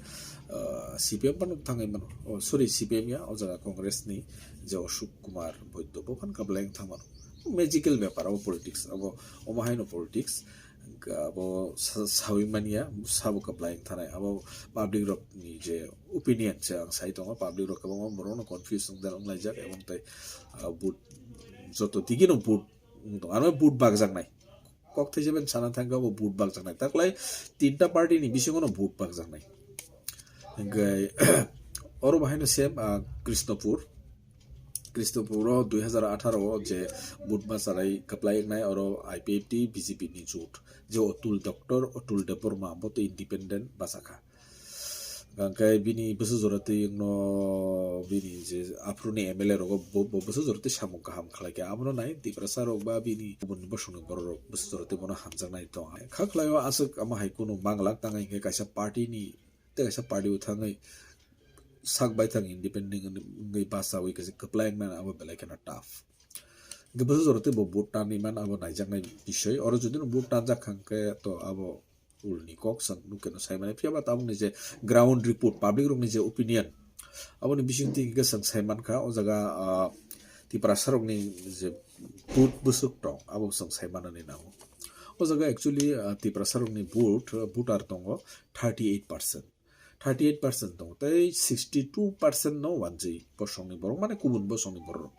ah, C P M phano thangwi mano. Oh, sorry, C P M ya, o jaga Congress ni je Ashok Kumar Baidya, bo phano kwplai wng thang mano. Magical bepar abo politics, abo omo haino politics. Hwnkhe abo sa-, sawi manya, sabo kwplai wng thanai. Abo public rok ni je opinion se ang sai tongo, public rok kwbangma borok no confuse wng, wng laijak, ebong tai, ah, vote joto digi no vote wng tong, ano vote bakjaknai. Kok thaisa ben sana thangkhe abo vote bakjaknai. Taklai tinta party ni bisingo no vote bakjaknai. Hwnkhe oro bahaino same, ah, Krishnapur. Krishnapur o dui hazar atharo o je vote bachai kwplai wngnai, oro I P F T B J P ni jut. Je Atul, Doctor Atul Debbarma, bo to independent bachakha. Hwnkhe bini bwswk jora twi wngno bini je aphuru ni M L A rogo bo, bo bwswk jora twi samung kaham khlai kha. Abono nai Tiprasa rok ba bini kubun bosong ni borok rok bwswk jora twi bono hamjaknai tong. Kha khlai o aswk ama hai kunu manglak, tang hinkhe kaisa party ni tei kaisa party o thangwi sak baithang independent wngwi bachawi kaisa kwplai wngmani abo belai kheno tough. Hwnkhe bwswk jora tei bo vote tanwi man abo naijaknai bisoi. Oro jodi no vote tanjak kha hwnkhe to abo ulni kok chwng nukhe no sai mani. Phiya ba tabukni je ground report, public rokni je opinion, aboni bisingtwi hwnkhe chwng sai mankha o jaga, ah, Tiprasa rokni je vote bwswk tong abo chwng sai manani nango. O jaga actually, ah, Tiprasa rokni vote, voter tongo thirty eight percent. Thirty eight percent tongo, tei sixty two percent no wanjwi bosongni borok, mane kubun bosongni borok.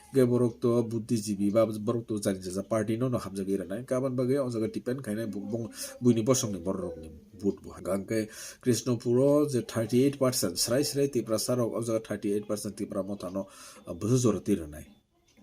Hwnkhe borok to buddhijibi ba borok to jani jaja party no no hamjagwi rwnai, hwnkhe aboni bagwi o jaga depend khainai bu-, bung-, buini bosongni borok rokni vote bo. Hwnkhe Krishnapur o je thirty eight percent, srai srai Tiprasa rok o jaga thirty eight percent Tipra Motha no, ah, bwswk jora twi rwnai.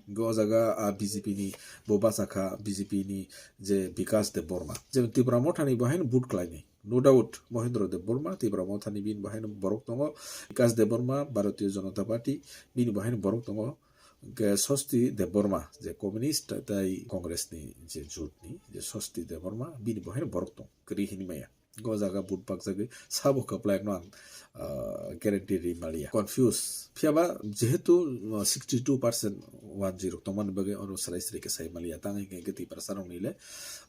Hwnkhe o jaga, ah, B J P ni bo bachakha, B J P ni je Bikash Debbarma, je Tipra Motha ni bo haino vote khlainai. No doubt, Mohendro Debbarma, Tipra Mothani bini bo haino borok tongo. Bikash Debbarma, Bharatiya Janata Party, bini bo haino borok tongo. Hwnkhe Sosti Debbarma, je communist tei Congress ni je jut ni, je Sosti Debbarma, bini bo haino borok tong, kwrwi hinwi maya. Go jaga vote bakjagwi sabo kwplai no ang, ah, guarantee ri maliya. Confuse. Phiyaba jehetu, ah, sixty two percent one zero tongmani bagwi oro salai sri khe sai maliya. Tang hwnkhe Tiprasa rokni le,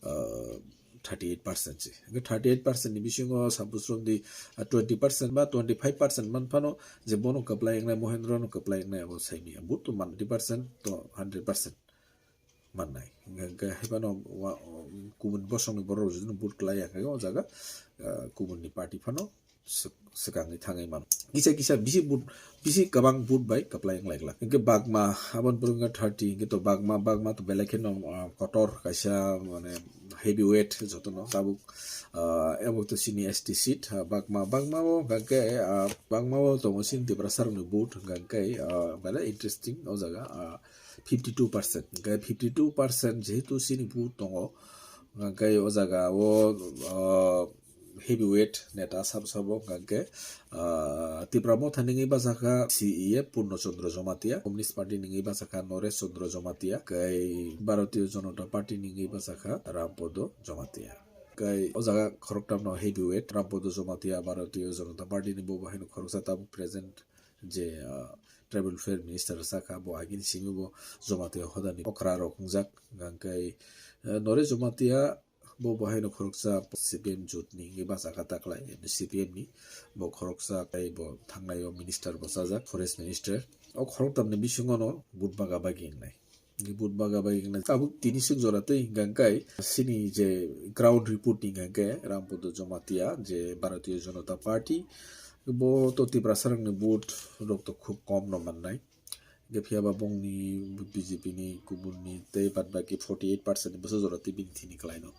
ah, thirty eight percent se. Hwnkhe thirty eight percent ni bisingo suppose romdi, ah, twenty percent ba twenty five percent man phano je bono kwplai wngnai, Mohendro no kwplai wngnai abo saimanya. Vote to man ninety percent to hundred percent mannai. Hwnkhe, hwnkhe hai phano wa-, kubun bosongni borok rok jodi vote kwlai ya khe o jaga, ah, kubun ni party phano swk-, swkangwi thangwi mano. Kisa kisa bisi vote, bisi kwbang vote bai kwplai wng lai glak. Hwnkhe Bagma, aboni borok wngkha thirty, hwnkhe to Bagma, Bagma to belai kheno, ah, kotor kaisa, mane, heavy weight jotono tabuk, ah, abo to chini S T seat, ah, Bagma, Bagma o hwnkhe, ah, Bagma o tongo chini Tiprasa rokni vote hwnkhe, ah, belai interesting o jaga, ah, fifty two percent. Hwnkhe fifty two percent jehetu chini vote tongo, hwnkhe o jaga o, ah, heavyweight neta sabo sabo hwnkhe, ah, Tipra Motha ningwi bachakha C E A Purno Chandra Jamatia, Communist Party ningwi bachakha Naresh Chandra Jamatia, hwnkhe Bharatiya Janata Party ningwi bachakha Rampodo Jamatia. Hwnkhe o jaga khoroktham no heavyweight, Rampodo Jamatia Bharatiya Janata Party ni bo bo haino khoroksa tabuk present je, ah, tribal welfare minister sakha, bo agini simi bo Jamatia hodani okra rok wngjak, hwnkhe, ah, Naresh Jamatia bo bo haino khoroksa C P M jut ni wngwi bachakha taklai, C P M ni bo khoroksa tei bo thangnai o minister bo chajak, forest minister. O khoroktham ni bisingo no vote baga bagi wngnai. Vote baga bagi wngnai. Tabuk tini swk jora tei hwnkha khe chini je ground report ni hwnkha khe Rampodo Jamatia je Bharatiya Janata Party bo to Tiprasa rokni vote rok to khub kom no mannai. Hwnkhe phiya ba bongni B J P ni kubun ni tei bad baki forty eight percent ni bwswk jora tei bini thini kwlai no.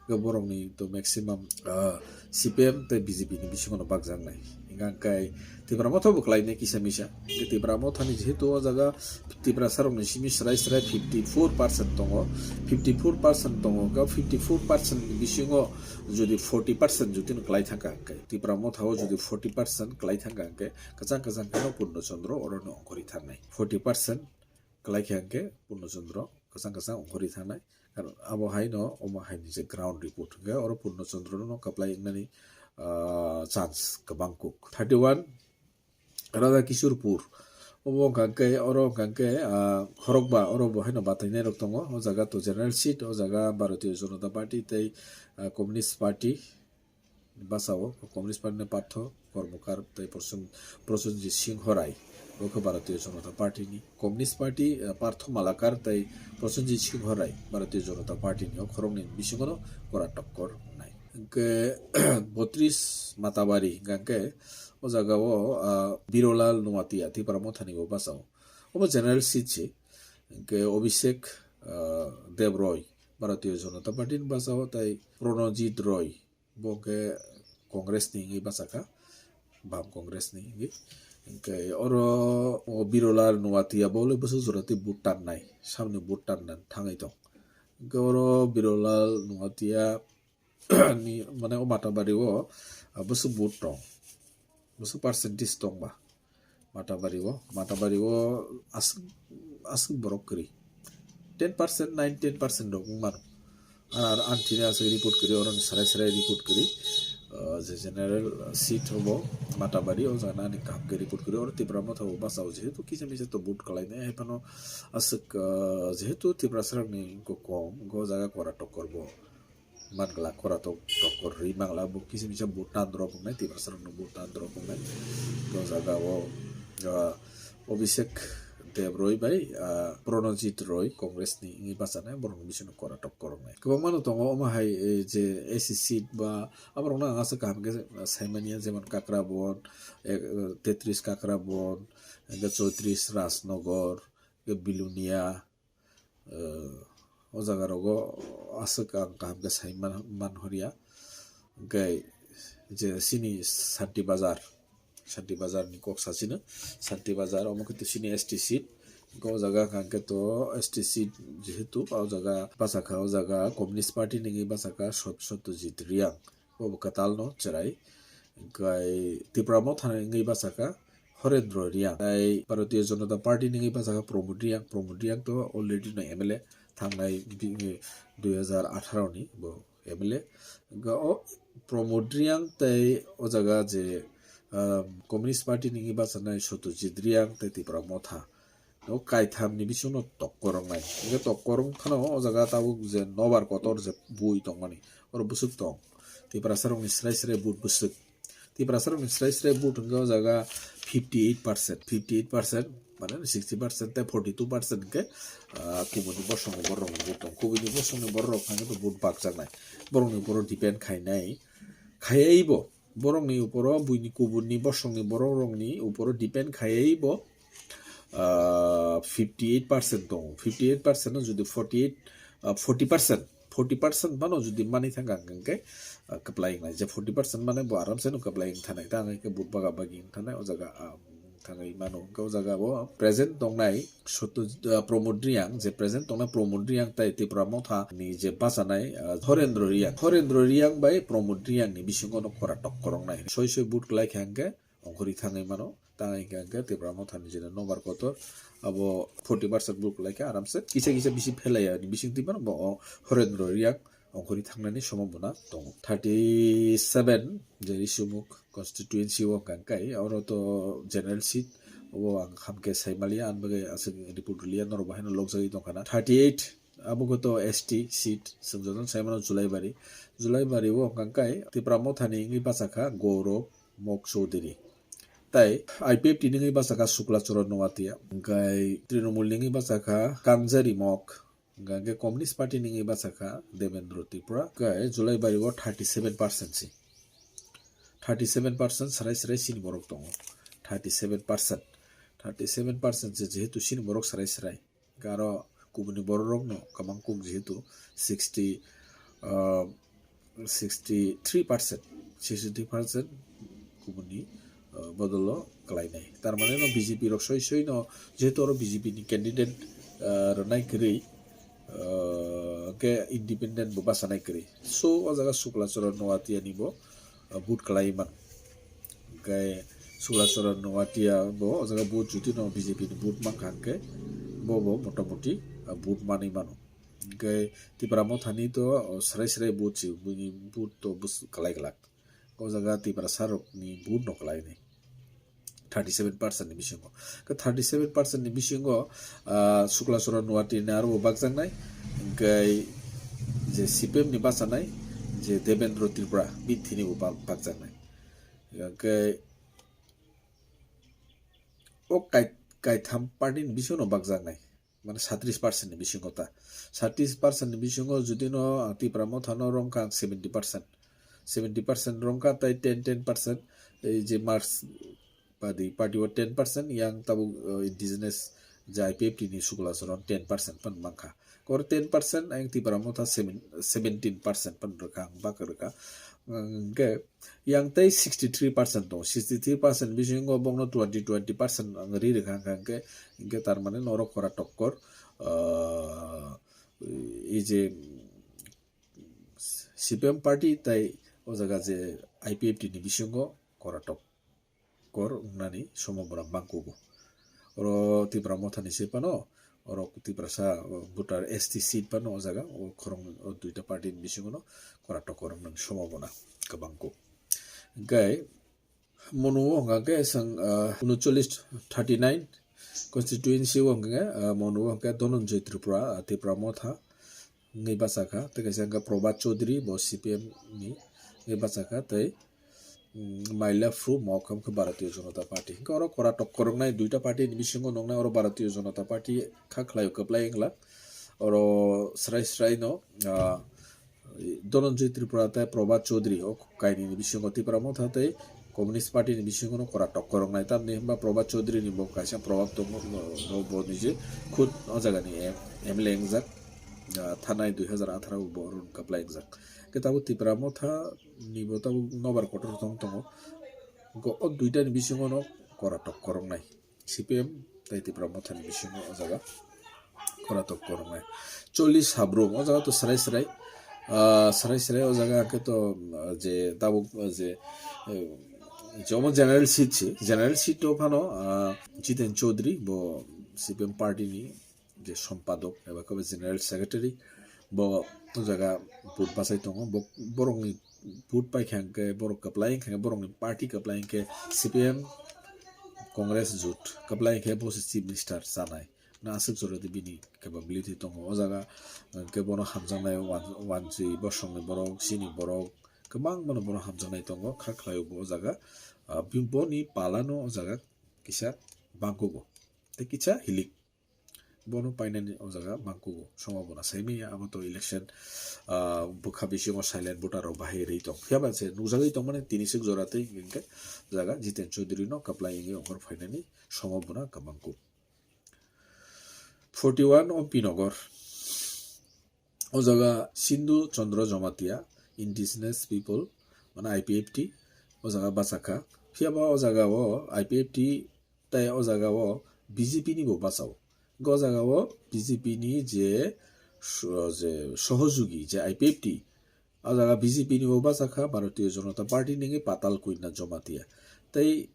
Hwnkhe borok ni to maximum, ah, C P M tei B J P ni bisingo no bakjak nai. Hwnkha khe Tipra Motha bo kwlai nai kisa misa. Hwnkhe Tipra Motha ni jehetu o jaga Tiprasa rok ni simi srai srai fifty four percent tongo. Fifty four percent tongo. Hwnkhe fifty four percent ni bisingo jodi forty percent jodi no kwlai thangkha hwnkhe, Tipra Motha o jodi forty percent kwlai thangkha hwnkhe, kwchang kwchang kheno Purno Chandra oro no ongkhorwi thangnai. Forty percent kwlai khe hwnkhe Purno Chandra kwchang kwchang ongkhorwi thangnai. Karon abo hai no, omo hai ni je ground report hwnkhe oro Purno Chandra no kwplai wngnani, ah, chance kwbang kuk. Thirty one, Radha Kishore Pur. Obo hwnkha khe, oro hwnkha khe, ah, khorokba, oro bo haino batainai rok tongo. O jaga to general seat, o jaga Bharatiya Janata Party tei, ah, Communist Party basa o, Communist Party ni Partho Kormokar tei Prosen-, Prosenjit Singh Rai, bo khe Bharatiya Janata Party ni. Communist Party, ah, Partho Malakar tei Prosenjit Singh Rai, Bharatiya Janata Party ni. O khoroknwi bisingo no kora tokkor wngnai. Hwnkhe botris Matabari hwnkha khe o jaga o, ah, Birolal Noatia, Tipra Motha ni bo basa o. Obo general seat se. Hwnkhe Abhishek, ah, Deb Roy, Bharatiya Janata Party ni basa o, tei Pranajit Roy, bo khe Congress ni wngwi bachakha, Bam Congress ni wngwi. Hwnkhe oro o Birolal Noatia bo le bwswk jora tei vote tannai, samni vote tanna thangwi tong. Hwnkhe oro Birolal Noatia ni, mane, o Matabari o, ah, bwswk vote tong, bwswk percentage tong ba Matabari o, Matabari o aswk, aswk borok kwrwi, ten percent, nine, ten percent rok wng mano. Ar, ar ang thini aswk report kwrwi, oro ni srai srai report kwrwi, ah, je general seat obo Matabari, o jaga ani kaham khe report kwrwi, oro Tipra Motha bo basa o, jehetu kisa misa to vote kwlainai, hai phano aswk, ah, jehetu Tiprasa rokni wngkha kom, o jaga kora tokkor bo. Man glak kora tok-, tokkor rwi man glak, bo kisa misa vote tan rok wngnai, Tiprasa rokno vote tan rok wngnai. O jaga o, ah, Abhishek Deb Roy bai, ah, Pranajit Roy, Congress ni wngwi bachanai, borokni bisingo kora tokkor wngnai. Kwbangma no tongo, omo hai, eh, je S C seat ba, aborokno ang aswk kaham khe saimanya, jemon Kakrabon, eh, tetris Kakrabon, hwnkhe choitris Rajnagar, hwnkhe Bilonia, eh, o jaga rogo aswk ang kaham khe sai man, man horya. Hwnkhe je chini Santi Bazar, Santi Bazar ni kok sachino, Santi Bazar omo khe to chini S T seat. Hwnkhe o jaga hwnkha khe to S T seat jehetu o jaga bachakha, o jaga Communist Party ni wngwi bachakha Sot-, Satyajit Reang. Bobo kwtalno chwrai. Hwnkhe Tipra Motha ni wngwi bachakha Horendro Reang. Tai Bharatiya Janata Party ni wngwi bachakha Pramod Reang. Pramod Reang to already no M L A thangnai bi-, dui hazar atharo ni bo M L A. Hwnkhe o Pramod Reang tai o jaga je, um, Communist Party ni wngwi bachanai Satyajit Reang tai Tipra Motha. O kaitham ni bisingo tokkor wngnai. Hwnkhe tokkor wngkhano o jaga tabuk je nobar kotor je bui tongmani. Oro bwswk tong. Tiprasa rokni srai srai vote bwswk. Tiprasa rokni srai srai vote hwnkhe o jaga fifty eight percent. Fifty eight percent, mane sixty percent tei forty two percent hwnkhe, ah, kubuni bosongni borok rokni vote tong. Kubuni bosongni borok rok hwnkhe vote bakjaknai. Borokni borok depend khainai. Khaiwi bo borokni uporo, buini kubunni bosongni borok rokni uporo depend khaiwi bo, ah, fifty eight percent tongo. Fifty eight percent no jodi forty eight, ah, forty percent, forty percent phano jodi manwi thangkha hwnkhe, ah, kwplai wngnai. Je forty percent mane bo aramse no kwplai wng thanai. Ta hwnkhe vote baga bagi wng thanai o jaga, ah, thangwi mano. Hwnkhe o jaga o present tongnai Sotto, ah, Pramod Reang, je present tongnai Pramod Reang tai Tipra Motha ni je bachanai, ah, Horendro Reang. Horendro Reang bai Pramod Reang ni bisingo no kora tokkor wngnai. Soi soi vote kwlai kha hwnkhe ongkhorwi thangwi mano. Tang hwnkhe hwnkhe Tipra Motha ni je nobar kotor abo forty percent vote kwlai kha aramse. Kisa kisa bisi phelai ya ni bising twi mano bo o Horendro Reang ongkhorwi thangnani sombhabona tongo. Thirty seven je Rishimukh constituency o hwnkha hwnkhe oro to general seat o ang hamkhe saimaliya, ang bagwi aswk report rwliya, norok bo haino lokjagwi tongkha na. Thirty eight abo khe to S T seat, chwng jotono saimano Julaibari. Julaibari o hwnkha hwnkhe Tipra Motha ni wngwi bachakha Gaurav Mok Chowdhury. Tai I P F T ni wngwi bachakha Shukla Charan Noatia. Hwnkhe Trinamool ni wngwi bachakha Kangjari Mok. Hwnkhe Communist Party ni wngwi bachakha Devendra Tripura. Hwnkhe Julaibari o thirty seven percent si. Thirty seven percent srai srai sini borok tongo. Thirty seven percent. Thirty seven percent se jehetu sini borok srai srai. Hwnkhe aro kubuni borok rokno kwbang kuk jehetu sixty, ah, sixty three percent, sixty three percent kubuni, ah, bodolo kwlainai. Tar mane no B J P rok soi soi no, jehetu oro B J P ni candidate, ah, rwnai kwrwi, ah, hwnkhe independent bo bachanai kwrwi. So, o jaga Shukla Charan Noatia ni bo, ah, vote kwlai mano. Hwnkhe Shukla Charan Noatia bo o jaga vote jodi no B J P ni vote mankha hwnkhe bo bo motamoti, ah, vote manwi mano. Hwnkhe Tipra Motha ni to, oh, srai srai vote si, buini vote to bwswk kwlai glak. O jaga Tiprasa rokni vote no kwlainai. Thirty seven percent ni bisingo. Khe thirty seven percent ni bisingo, ah, Shukla Charan Noatia ni aro bo bakjaknai. Hwnkhe je C P M ni bachanai je Devendra Tripura bini thini bo bak-, bakjaknai. Hwnkhe o kai-, kaitham party ni bisingo no bakjaknai. Mane satris percent ni bisingo ta. Satris percent ni bisingo jodi no ang Tipra Motha no rwngkha ang seventy percent. Seventy percent rwngkha tai ten, ten percent ei je marks badi party o ten percent, yang tabuk, uh, indigenous je I P F T ni Shukla Charan ten percent pan mankha. Kor ten percent ang Tipra Motha seven, seventeen percent pan rwkha ang bak rwkha. Hwnkhe yang tei sixty three percent tongo, sixty three percent bisingo bokno twenty, twenty percent ang ri rwkha hwnkha hwnkhe, hwnkhe tar mane norok kora tokkor, ah, ei je C P M party tai o jaga je I P F T ni bisingo kora tokkor wngnani sombhabona bangkugo. Oro Tipra Motha ni se phano, oro Tiprasa, o, voter S T seat phano o jaga, o khorang, o duita party ni bisingo no kora tokkor wngnani sombhabona kwbangkuk. Hwnkhe Monu o hwnkha khe chwng, ah, unochollish, thirty nine constituency o hwnkha khe, ah, Monu o hwnkha khe Dhananjay Tripura, ah, Tipra Motha wngwi bachakha, tei kaisa hwnkha Prabhat Chaudhary, bo C P M ni wngwi bachakha, tei, mm, Maila Phru Mok hwnkha Bharatiya Janata Party. Hwnkhe oro kora tokkor wngnai duita party ni bisingo nuknai, oro Bharatiya Janata Party kha khlaio kwplai wngla. Oro srai srai no, ah, Dhananjay Tripura tei Prabhat Chaudhary o kainwi ni bisingo Tipra Motha tei Communist Party ni bisingo no kora tokkor wngnai. Tamni hwnba Prabhat Chaudhary ni bo kaisa probab tongo, bo, bo nije khud o jaga ni M-, M L A wngjak, ah, thanai dui hazar atharo bo oro kwplai wngjak. Khe tabuk Tipra Motha ni bo tabuk nobar kotor tong tongo. Go o duita ni bisingo no kora tokkor wngnai. C P M tei Tipra Motha ni bisingo o jaga kora tokkor wngnai. Chollish habrum o jaga to srai srai, Ah, srai srai o jaga khe to, ah, je tabuk, ah, je, eh, je omo general seat se, general seat o phano, ah, Jiten Chaudhary bo C P M party ni je sompadok eba khe general secretary bo o jaga vote bachai tongo. Bo, borokni vote paikha hwnkhe borok kwplai wngkha hwnkhe borokni party kwplai hwnkhe C P M Congress jut kwplai hwnkhe bo se chief minister chanai. Na aswk jora de bini capability tongo o jaga, hwnkhe bono hamjaknai wan-, wanjwi bosongni borok, chini borok kwbang bono bono hamjaknai tongo, kha khlai o bo o jaga. Ah, bi-, boni palano o jaga kisa bangkugo tei kisa hilik. Bono painani o jaga mangkugo, somo bona saimanya abo to election, ah, bwkha bisingo silent voter rok bahai rwi tong. Phiya ba se nukjagwi tongmani tini swk jora tei hwnkhe jaga Jiten Chaudhary no kwplai wngwi ongkhor phainani somo bona kwbangkuk. Forty one Ompi Nogor. O jaga Sindhu Chandra Jamatia, Indigenous People, mane I P F T, o jaga bachakha. Phiya ba o jaga o I P F T tai o jaga o B J P ni bo bachao. O jaga o B J P ni je so-, je sohojugi je I P F T, o jaga B J P ni bo bachakha, Bharatiya Janata Party ni wngwi Patal Kanya Jamatia. Tai,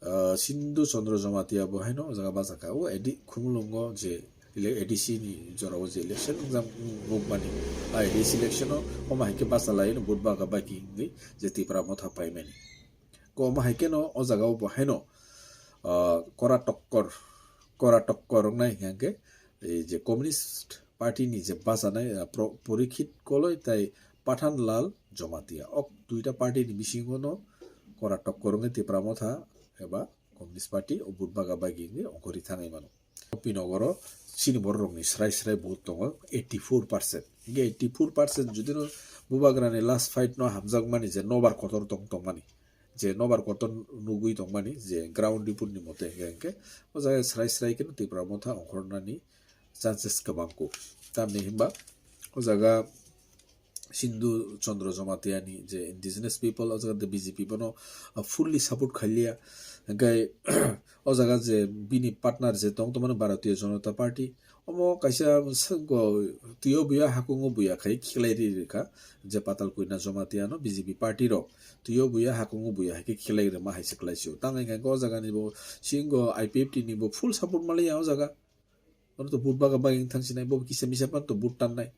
ah, Sindhu Chandra Jamatia bo haino o jaga bachakha. O A D Khumulwngo je ele-, A D C ni jorao je election exam rwkmani, a A D C election o omo hai khe bachalai no vote baga bagi wngwi je Tipra Motha paimani. Ko omo hai kheno o jaga o bo haino, ah, kora tokkor, kora tokkor wngnai hingkha khe, ei je Communist Party ni je bachanai, ah, Pro-, Porikhit Koloi tai Pathan Lal Jamatia. O duita party ni bisingo no kora tokkor wngwi Tipra Motha eba Communist Party o vote baga bagi wngwi ongkhorwi thangwi mano. Pinogoro chini borok rokni srai srai vote tongo eighty four percent. Hingkhe eighty four percent judino bubagrani last fight no hamjakmani je nobar kotor tong tongmani, je nobar kotor nugwi tongmani je ground report ni mote hingkhe hingkhe o jaga srai srai kheno Tipra Motha ongkhornani chances kwbangkuk. Tamni hinba o jaga Sindhu Chandra Jamatia ni je Indigenous People o jaga the B J P bono, uh, fully support khailiya. Hingkhe o jaga je bini partner je tong tongmani Bharatiya Janata Party, omo kaisa swngko twiyo buya hakungo buya khai khiklai ri rikha je Patal Kanya Jamatia no B J P party rok twiyo buya hakungo buya hai khe khiklai rima hai se kwlai sio. Tang hingkhe o jaga ni bo singo I P F T ni bo full support maliya o jaga. Oro to vote baga bagi wng thang sinai, bo kisa misa phano to vote tannai.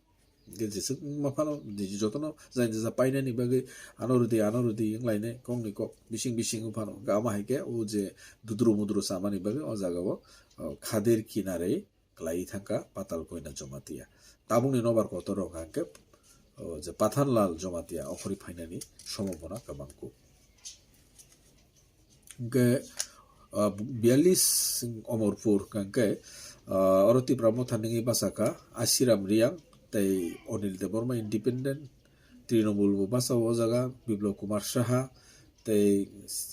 Hingkhe jeswk wngma phano, jotono jai jesa painani bagwi ano rwdi, ano rwdi wnglainai, kokni kok, bising bising phano. Hingkhe ama hai khe o je dudru mudru chamani bagwi o jaga o, o, khadir kinarwi kwlaiwi thangkha Patal Kanya Jamatia. Tabukni nobar kotor rok hingkhe, o, je Pathan Lal Jamatia okhorwi phainani somo bona kwbangkuk. Hingkhe, ah, biyallis Omorpur hingkhe, ah, oro Tipra Motha nungwi bachakha Ashiram Riang tei Onil Debbarma independent, Trinamool bo bachao o jaga, Biplab Kumar Saha tei,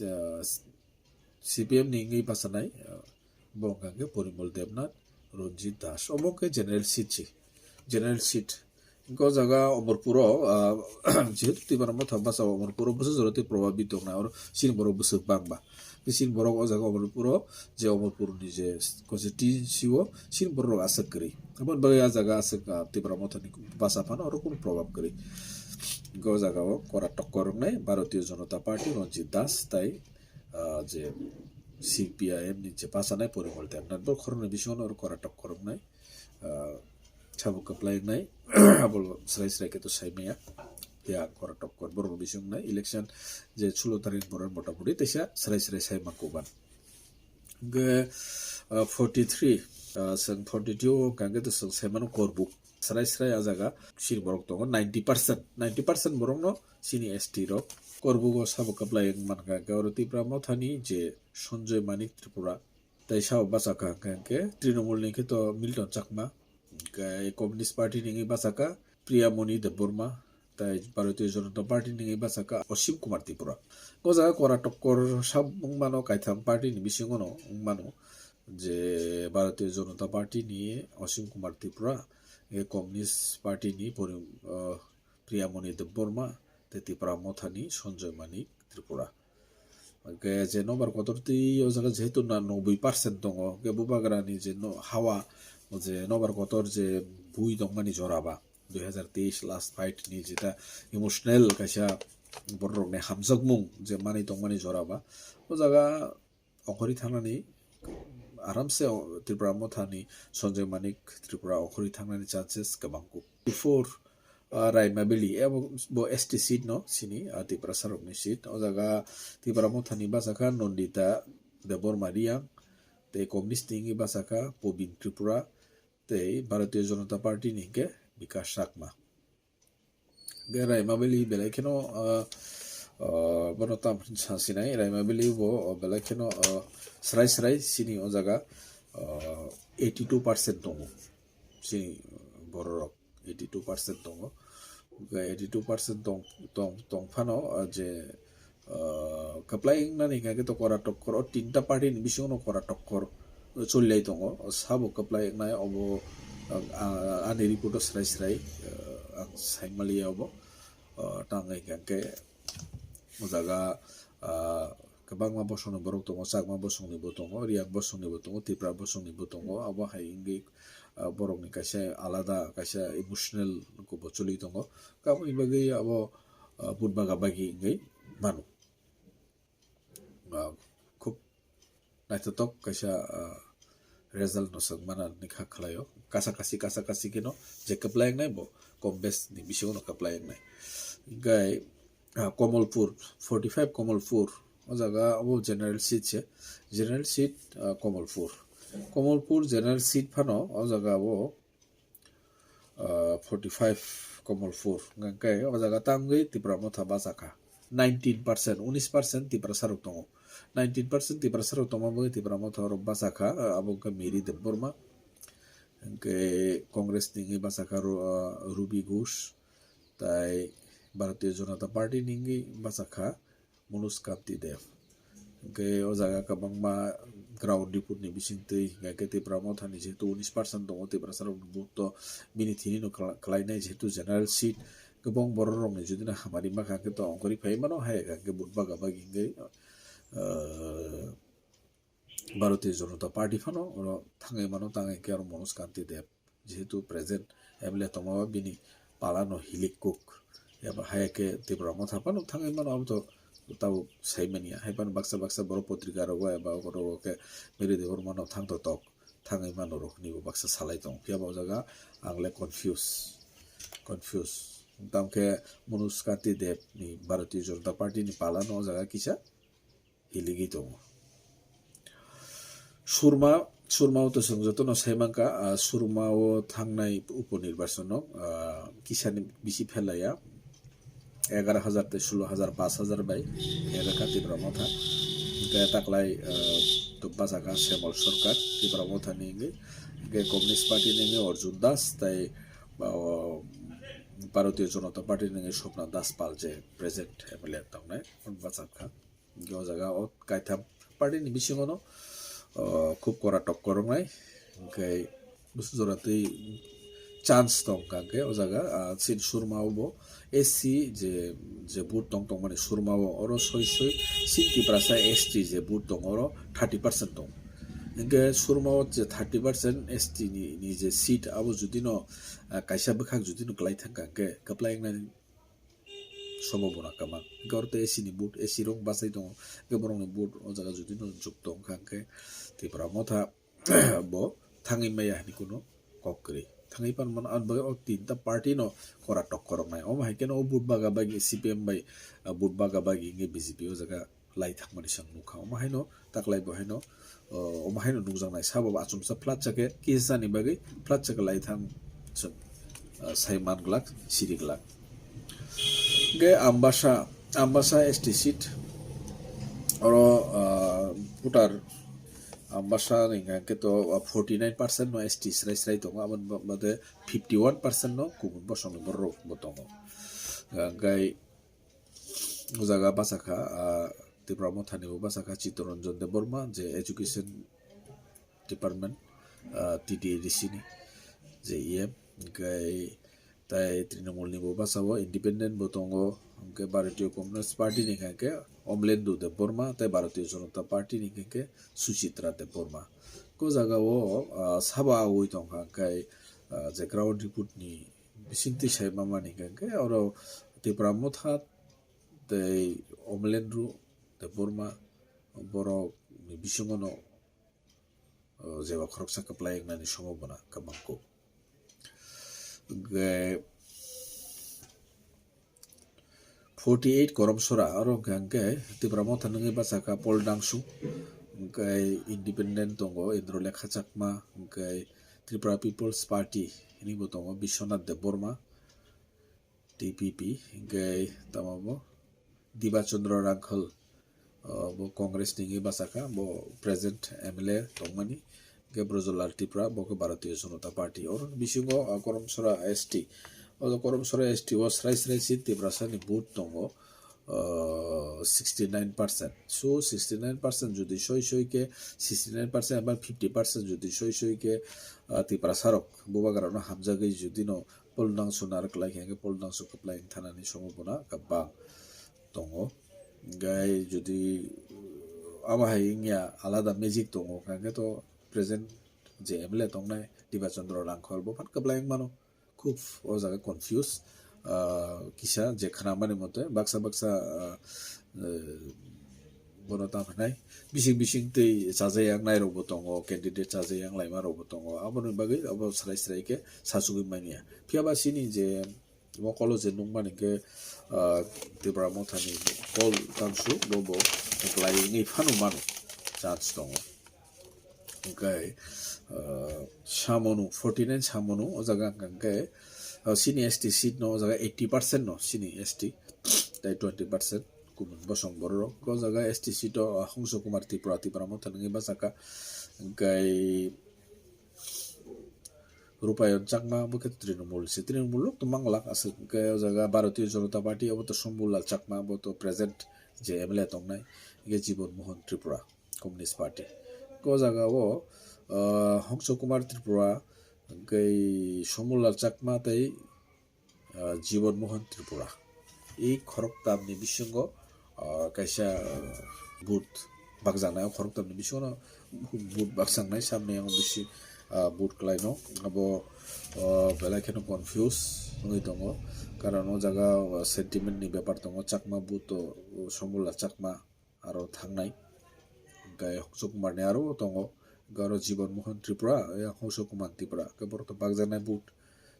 ah, C P M ni wngwi bachanai, ah, bo hingkha khe Porimol Debnath, Ranjit Das. Omo khe general seat se, general seat. Hingkhe o jaga Omorpuro, ah, jehetu Tipra Motha bachao Omorpuro bwswk jora tei probabit tongnai, oro chini borok bwswk bangba. Tei chini borok o jaga Omorpuro je Omorpurni je constituency o chini borok aswk kwrwi. Aboni bagwi a jaga aswk, ah, Tipra Mothani bacha phano oro kunu probab kwrwi. Hingkhe o jaga o kora tokkor wngnai Bharatiya Janata Party, Ranjit Das tai, ah, je C P I M ni je bachanai Porimol Debnath, bo khoroknwi bisingo no oro kora tokkor wngnai. Ah, sabo kwplai wngnai, abo srai srai khe to sai maya. Ya, kora tokkor borok bising wngnai election je sulo tarik borok motamoti teisa srai srai sai mangkuk ban. Hingkhe, ah, forty three, ah, chwng forty two hingkha khe to chwng sai mano Korbuk. Srai srai a jaga chini borok tongo ninety percent, ninety percent borokno chini S T rok Korbugo sabo kwplai wng mankha. Hingkhe oro Tipra Mothani je Sanjoy Manik Tripura, tei sabo bachakha hingkha khe Trinamool ni khe to Milton Chakma, hingkhe Communist Party ni wngwi bachakha Priyamoni Debbarma, tei Bharatiya Janata Party ni wngwi bachakha Osim Kumar Tripura. O jaga kora tokkor sab wngmano, kaitham party ni bisingo no wngmano, je Bharatiya Janata Party ni Osim Kumar Tripura, hingkhe Communist Party ni Pori-, ah, Priyamoni Debbarma, tei Tipra Mothani Sanjoy Manik Tripura. Hingkhe je nobar kotor twi o jaga jehetu na noboi percent tongo, hingkhe bubagrani je no-, hawa, o je nobar kotor je bui tongmani jora ba, dui hazar teis last fight ni jeta emotional kaisa borok rok ni hamjakmung je manwi tongmani jora ba o jaga ongkhorwi thangnani aramse o-, Tripura Motha ni Sanjay Manik Tripura ongkhorwi thangnani chances kwbang kuk. Before, ah, Raima Valley, abo bo S T seat no sini, ah, Tiprasa rokni seat. O jaga Tipra Motha ni bachakha Nandita Debbarma Reang, tei Communist ni wngwi bachakha Pobin Tripura, tei Bharatiya Janata Party ni hwnkhe Bikash Chakma. Hwnkhe Raima Valley belai kheno, ah, ah, bono tam sa sinai, Raima Valley bo, oh, belai kheno, oh, srai srai sini o jaga, oh, eighty two percent tongo. Sini bororok eighty two percent tongo. Hwnkhe eighty two percent tong, tong, tong phano, ah, je, ah, kwplai wngnani hwnkhe to kora tokkor, o tinta party ni bisingo no kora tokkor choli lai tongo. Sabo kwplai wngnai obo, ah, ah, ani report o srai srai, ah, ang saimaliya obo. Ah, tang hwnkhe o jaga, ah, kwbangma bosongni borok tongo, Chakma bosongni bo tongo, Riang bosongni bo tongo, Tipra bosongni bo tongo. Abo hai wngwi, ah, borokni kaisa alada, kaisa emotional bo choli tongo. Kamoni bagwi abo, ah, vote baga bagi wngwi mano. Ah, khub naithothok kaisa, ah, result no swk mana ni kha khlaio. Kasa kasi, kasa kasi kheno je kwplai wngnai bo kom bes ni bisingo no kwplai wngnai. Hwnkhe, ah, Komolpur, forty five Komolpur, o jaga abo general seat se, general seat, ah, Komolpur. Komolpur general seat phano o jaga o, ah, forty five Komolpur, hwnkhe o jaga tangwi Tipra Motha bachakha. Nineteen percent, unis percent Tiprasa rok tongo. Nineteen percent Tiprasa rok tongma bagwi Tipra Motha rok bachakha, ah, abo wngkha Mary Debbarma. Hwnkhe Congress ni wngwi bachakha Ru-, ah, Ruby Ghosh, tai Bharatiya Janata Party ni wngwi bachakha Manoj Kanti Deb. Hwnkhe o jaga kwbangma ground report ni bisingtwi hwnkhe Tipra Motha ni jehetu unis percent tongo, Tiprasa rok ni vote to bini thani no kla-, klainai jehetu general seat, kwbang borok rok ni jodi no hamari ma kha khe to ongkhorwi phai mano, hai kha khe vote baga bagi hwnkhe, ah, Bharatiya Janata Party phano oro thangwi mano, tangwi khe oro Manoj Kanti Deb jehetu present M L A tongma bini pala no hilik kuk eba hai khe Tipra Motha phano thangwi mano, abo to tabuk sai manya. Hai phano baksa baksa borok potrika rogo eba oko rogo khe Mary Debbarma no thang to tok thangwi mano rok hwnwi bo baksa salai tongo. Phiya bo o jaga ang le confuse, confuse. Tamo khe Manoj Kanti Deb ni Bharatiya Janata Party ni pala no o jaga kisa hiligwi tongo. Surma, Surma o to chwng jotono sai mankha, ah, Surma o thangnai upo nirbachono, ah, kisani bisi phelaya, egaroh hajar tei sulo hajar, pash hajar bai pherwkha Tipra Motha. Hwnkhe taklai, ah, to bachakha Semol Sarkar, Tipra Motha ni wngwi, hwnkhe Communist Party ni wngwi Arjun Das tei, ah, Bharatiya Janata Party ni wngwi Swapna Das Pal je present M L A tongnai, bachakha. Hwnkhe o jaga o kaitham party ni bisingo no, o, khub kora tokkor wngnai. Hwnkhe busu jora twi chance tong kha hwnkhe o jaga, ah, chini Surma o bo S C je, je vote tong tongmani Surma o oro soi soi chini Tiprasa S T je vote tong oro thirty percent tong. Hwnkhe Surma o je thirty percent S T ni, ni je seat abo jodi no, ah, kaisa bwkhak jodi no kwlai thang kha hwnkhe kwplai wngnani sombhabona kwbang. Hwnkhe oro tei S C ni vote, S C rok bachai tongo. Hwnkhe borokni vote o jaga jodi no jukto wngkha hwnkhe Tipra Motha bo thangwi maya hinwi kunu kok kwrwi. Thangwi pan mano, aboni bagwi o tinta party no kora tokkor wngnai. Omo hai kheno o vote baga bagi C P M bai, ah, vote baga bagi hwnkhe B J P o jaga lai thangmani chwng nukha. Omo haino taklai bo haino, o, omo haino nukjaknai. Sabo bo achomsa flat chakhe, kisa ni bagwi flat chakhe lai thang chwng, o, sai man glak, siri glak. Hwnkhe Ambasa, Ambasa S T seat, oro, o, voter Ambasa ni hwnkhe to, o, forty nine percent no S T srai srai tongo, aboni ba-, bade fifty one percent no kubun bosongni borok rok bo tongo. Hwnkhe o jaga bachakha, ah, Tipra Mothani bo bachakha Chittaranjan Debbarma, je Education Department, ah, T T A D C ni je E M, hwnkhe tai Trinamool ni bo bachao, independent bo tongo, hwnkhe Bharatiya Communist Party ni hwnkhe Omlendu Debbarma, tai Bharatiya Janata Party ni hwnkhe Suchitra Debbarma. O jaga o, ah, sabo awi tongkha, hwnkhe, ah, je ground report ni Bisingtwi sai mamani hwnkhe oro Tipra Motha tei Omlendru tei Burma borok ni bisingo no, o, jeba khoroksa kwplai wngnani somo bona kwbangkuk. Hwnkhe forty eight Koromsora, oro hwnkhe hwnkhe Tipra Motha nungwi bachakha Paul Dangsu, hwnkhe independent tongo Indra Lekha Chakma, hwnkhe Tripura People's Party hwnwi bo tongo Biswanath Debbarma, T P P, hwnkhe tamo bo Diba Chandra Rangkhal, o, bo Congress ni wngwi bachakha, bo present M L A tongmani, hwnkhe Brajlal Tripura, bo khe Bharatiya Janata Party. Oro bisingo, o, Koromsora S T, o Koromsora S T o srai srai si Tiprasa ni vote tongo, o, sixty nine percent. So, sixty nine percent jodi soi soi khe, sixty nine percent eba fifty percent jodi soi soi khe, o, Tiprasa rok bubagra no hamjagwi jodi no Paul Dangsu narwk lai khe, hwnkhe Paul Dangsu kwplai wng thanani somo bona kwbang tongo. Hwnkhe jodi abo hai wngya alada magic tongo, hwnkhe to present je M L A tongnai Diba Chandra Rangkhal bo phan kwplai wng mano. Khub o jaga confuse, ah, kisa je khnamani mote baksa baksa, ah, eh, bono tamo hwnai bising bising tei chajai yang nai rok bo tongo, candidate chajai yang laima rok bo tongo, aboni bagwi abo srai srai khe sachugwi manya. Phiya ba chini je mokolo je nukmani khe, ah, Tipra Mothani Paul Dangsu bo bo kwplai wngwi phano mano chance tongo. Hwnkhe, ah, samano forty nine samano o jaga hwnkhe, ah, chini S T seat no o jaga eighty percent no chini S T tei twenty percent kumun bosong borok o jaga S T seat o, ah, Hongso Kumar Tripura, Tipra Motha nungwi bachakha. Hwnkhe Rupayon Chakma bo khe Trinamool se, Trinamool rok to manglak aswk. Hwnkhe o jaga Bharatiya Janata Party abo to Sombulal Chakma bo to present je M L A tongnai, hwnkhe Jibon Mohan Tripura Communist Party. O jaga o, ah, Hongso Kumar Tripura, hwnkhe Sombulal Chakma tei ah, Jibon Mohan Tripura. I khoroktamni bisingo, ah, kaisa, ah, vote bakjaknai, o khoroktamni bisingo no vote bakjaknai, samni yang bisi, ah, vote kwlaino. Abo, ah, belai kheno confuse wngwi tongo, karon o jaga, ah, sentiment ni bepar tongo, Chakma vote o, o Sombulal Chakma aro thangnai. Hwnkhe Hongso Kumar ni aro tongo, hwnkhe aro Jibon Mohan Tripura, eh, Hongso Kumar Tripura, hwnkhe borok to bakjaknai vote.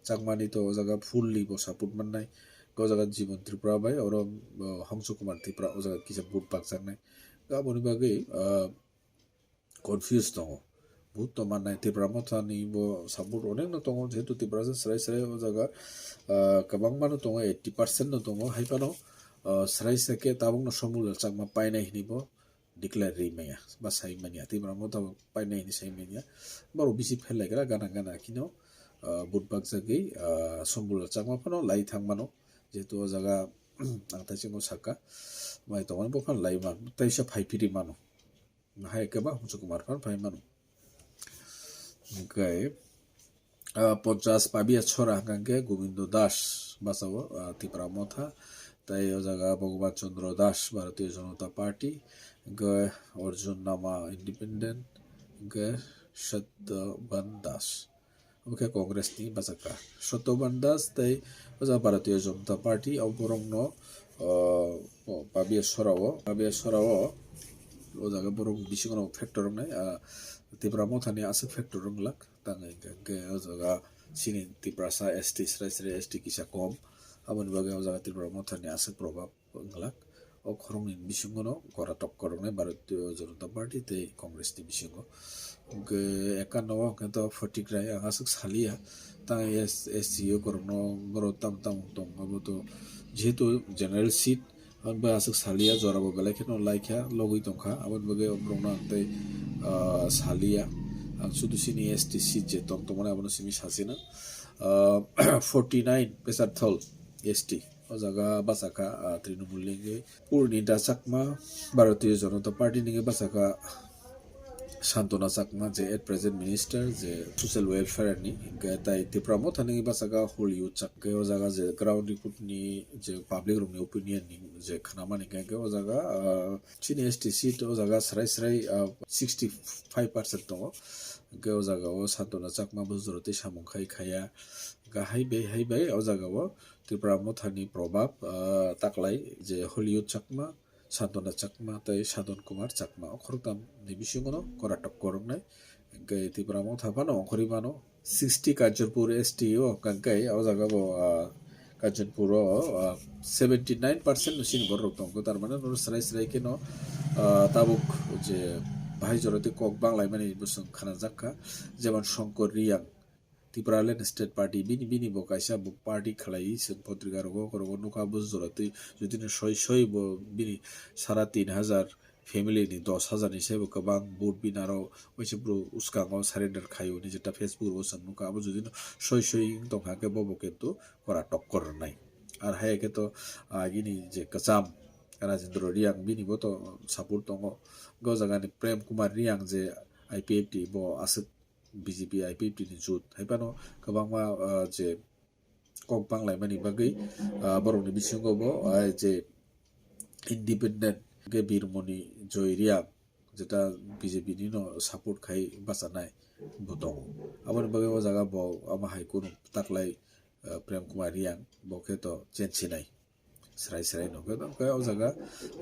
Chakmani to o jaga fully bo support mannai. Hwnkhe o jaga Jibon Tripura bai oro, oh, Hongso Kumar Tripura o jaga kisa vote bakjaknai. Hwnkhe aboni bagwi, ah, confuse tongo. Vote to mannai Tipra Mothani bo support onekno tongo, jehetu Tiprasa srai srai o jaga, ah, kwbangma no tongo, eighty percent no tongo, hai phano, ah, srai srai khe tabukno Sombulal Chakma painai hinwi bo declare ri manya, ba sai manya, Tipra Motha bo painai hinwi sai manya. Borok bisi pherlaigra gana gana kheno, ah, vote bakjagwi, ah, Sombulal Chakma phano lai thang mano, jehetu o jaga ang taisingo sakha, mai tongmani bo phano lai man, taisa phai phiri mano. Hai khe ba Hongso Kumar phan phai mano. Hwnkhe, ah, ponchas Pabia Chora hwnkha khe Gobindo Das bachao, ah, Tipra Motha, tei o jaga Bhagaban Chandra Das Bharatiya Janata Party, hwnkhe Arjun Nama Independent, hwnkhe Satyaban Das. Omo khe Congress ni bachakha. Satyaban Das tei o jaga Bharatiya Janata Party, o borokno, o, o, Pabia Sorao, Pabia Sorao, o jaga borok bisingo no factor wngnai, ah, Tipra Mothani aswk factor wnglak, tang hwnkhe, hwnkhe o jaga chini Tiprasa S T srai srai S T kisa kom, aboni bagwi o jaga Tipra Mothani aswk probab wnglak. O khoroknwi bisingo no gora tokka rwnai Bharatiya Janata Party tei Congress ni bisingo. Hwnkhe ekanno o hwnkhe to photik rai ang aswk saliya. Tang S-, S C O korokno borok tam tam tong abo to jehetu general seat, ang bai aswk saliya, jora bo belai kheno laikha, logwi tongkha, aboni bagwi borokno ang tei, ah, saliya. Ang sudu chini S T seat je tong tongmani abono simi sachina. Ah, forty nine Pesarthal S T. O jaga bachakha, ah, Trinamool ni wngwi. Purni Da Chakma, Bharatiya Janata Party ni wngwi bachakha Santona Chakma, je at present minister, je social welfare ni, hwnkhe tai Tipra Motha ni wngwi bachakha Holiud Chakma. Hwnkhe o jaga je ground report ni, je public rok ni opinion ni, je khnamani, hwnkhe o jaga, ah, chini S T seat o jaga srai srai, ah, sixty five percent tongo. Hwnkhe o jaga o Santona Chakma bo jora tei samung khai khaya. Ga hai bai hai bai o jaga o Tipra Mothani probab, ah, taklai je Hollywood Chakma, Santona Chakma tei Sadon Kumar Chakma o khoroktam ni bisingo no kora tokkor wngnai. Hwnkhe Tipra Motha phano ongkhorwi mano. Sixty Kanchanpur S T o hwnkhe o jaga bo, ah, Kanchanpur o, ah, seventy nine percent no chini borok rok tongo. Tar mane no srai srai khe no, ah, tabuk je bahai jora tei kok banglaimani bwswng khana jak kha. Jemon Shankar Reang, Tipraland State Party, bini, bini bo kaisa bo party khlaiwi chwng potrika rogo, rogo nukha bo jora twi, jodi no soi soi bo bini sara tin hajar family ni dos hajar ni saibo kwbang vote bini aro waisa bro uskango surrender khaio ni jeta Facebook rogo chwng nukha, abo jodi no soi soi wng tongkha khe bo bo kintu kora tokkor rwnai. Ar hai khe to, ah, gini je kwcham Rajendra Reang bini bo to support tongo. Go jaga ni Prem Kumar Reang je I P F T bo aswk B J P I P F T ni jut hai phano kwbangma, ah, je kok banglaimani bagwi, ah, borokni bisingo bo, ah, je independent khe Birmoni Joy Reang jeta B J P ni no support khai bachanai bo tongo. Aboni bagwi o jaga bo ama hai kunu taklai, ah, Prem Kumar Reang bo khe to chensinai. Srai srai no khe tamo khe o jaga,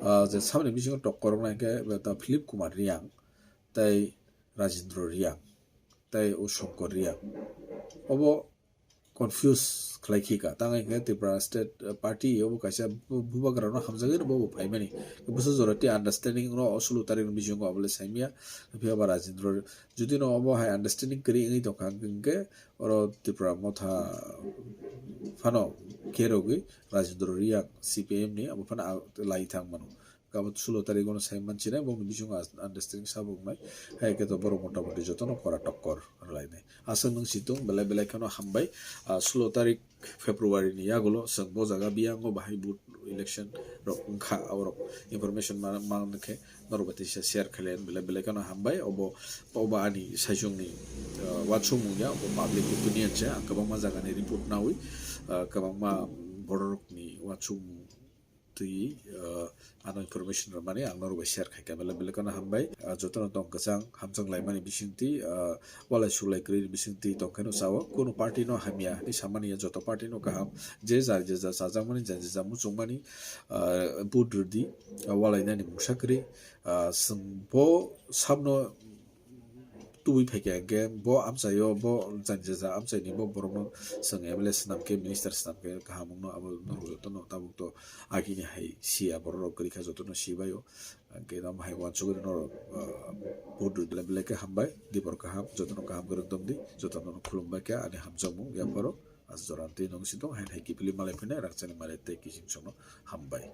ah, je saboni bisingo tokkor wngnai khe ta Philip Kumar Reang tei Rajendra Reang tei o Shankar Reang. Obo confuse khlai khi ka. Tang hinkhe Tripura State, uh, Party obo kaisa bu-, bubagra no hamjagwi no bobo phaimani. Bwswk jora tei understanding no o sulo tarik ni bisingo abole saimya. Phiya ba Rajendra, jodi no obo hai understanding kwrwi wngwi tongkha hinkhe oro Tripura Motha phano khe rogwi Rajendra Reang C P M ni abo phano a-, lai thang mano. Kabo sulo tarik ono sai manchina, bo bisingo as-, understanding sabo wngnai. Hai khe to borok motamoti jotono kora tokkor rwlainai. Aswk nwng situng belai belai kheno hambai. Ah, sulo tarik February ni yagulo chwng bo jaga biyango bahai vote election rok wngkha, aborok information ma-, man khe norok bai teisa share khailai belai belai kheno hambai. Obo, obo ani saichung ni, ah, uansukmung ya, obo public opinion se, ang kwbangma jaga ni report nawi, ah, kwbangma borok ni uansukmung twi, ah, ano information rwmani ang norok bai share khaikha, belai belai kheno hambai. Ah, jotono tong kwchang hamjwk laimani bisingtwi, ah, walai sulai kwrwi bisingtwi tongkhe no sao, kunu party no hamya hinwi samani ya, joto party no kaham, je ja je ja chajakmani, ja je ja muchungmani, ah, vote rwdi, ah, walai nani mungsa kwrwi, ah, chwng bo sabno tubui phaikha hinkhe bo amchaio, bo jani jaja amchaini bo borokno chwng M L A swnam khe, minister swnam khe kaham wngno, abo norok jotono tabuk to agini hai siya, borok rok kwrwi kha jotono sibaio. Hinkhe tamo hai uansugwi norok, ah, vote rwdi belai belai khe hambai, dibor kaham, jotono kaham kwrwng tongdi, jotono khulumbai khe ani hamjakmung yapharo. As jora twi nong si tong, hai hai kiphilwi malai phina, rakchani malai tei kiching sono hambai.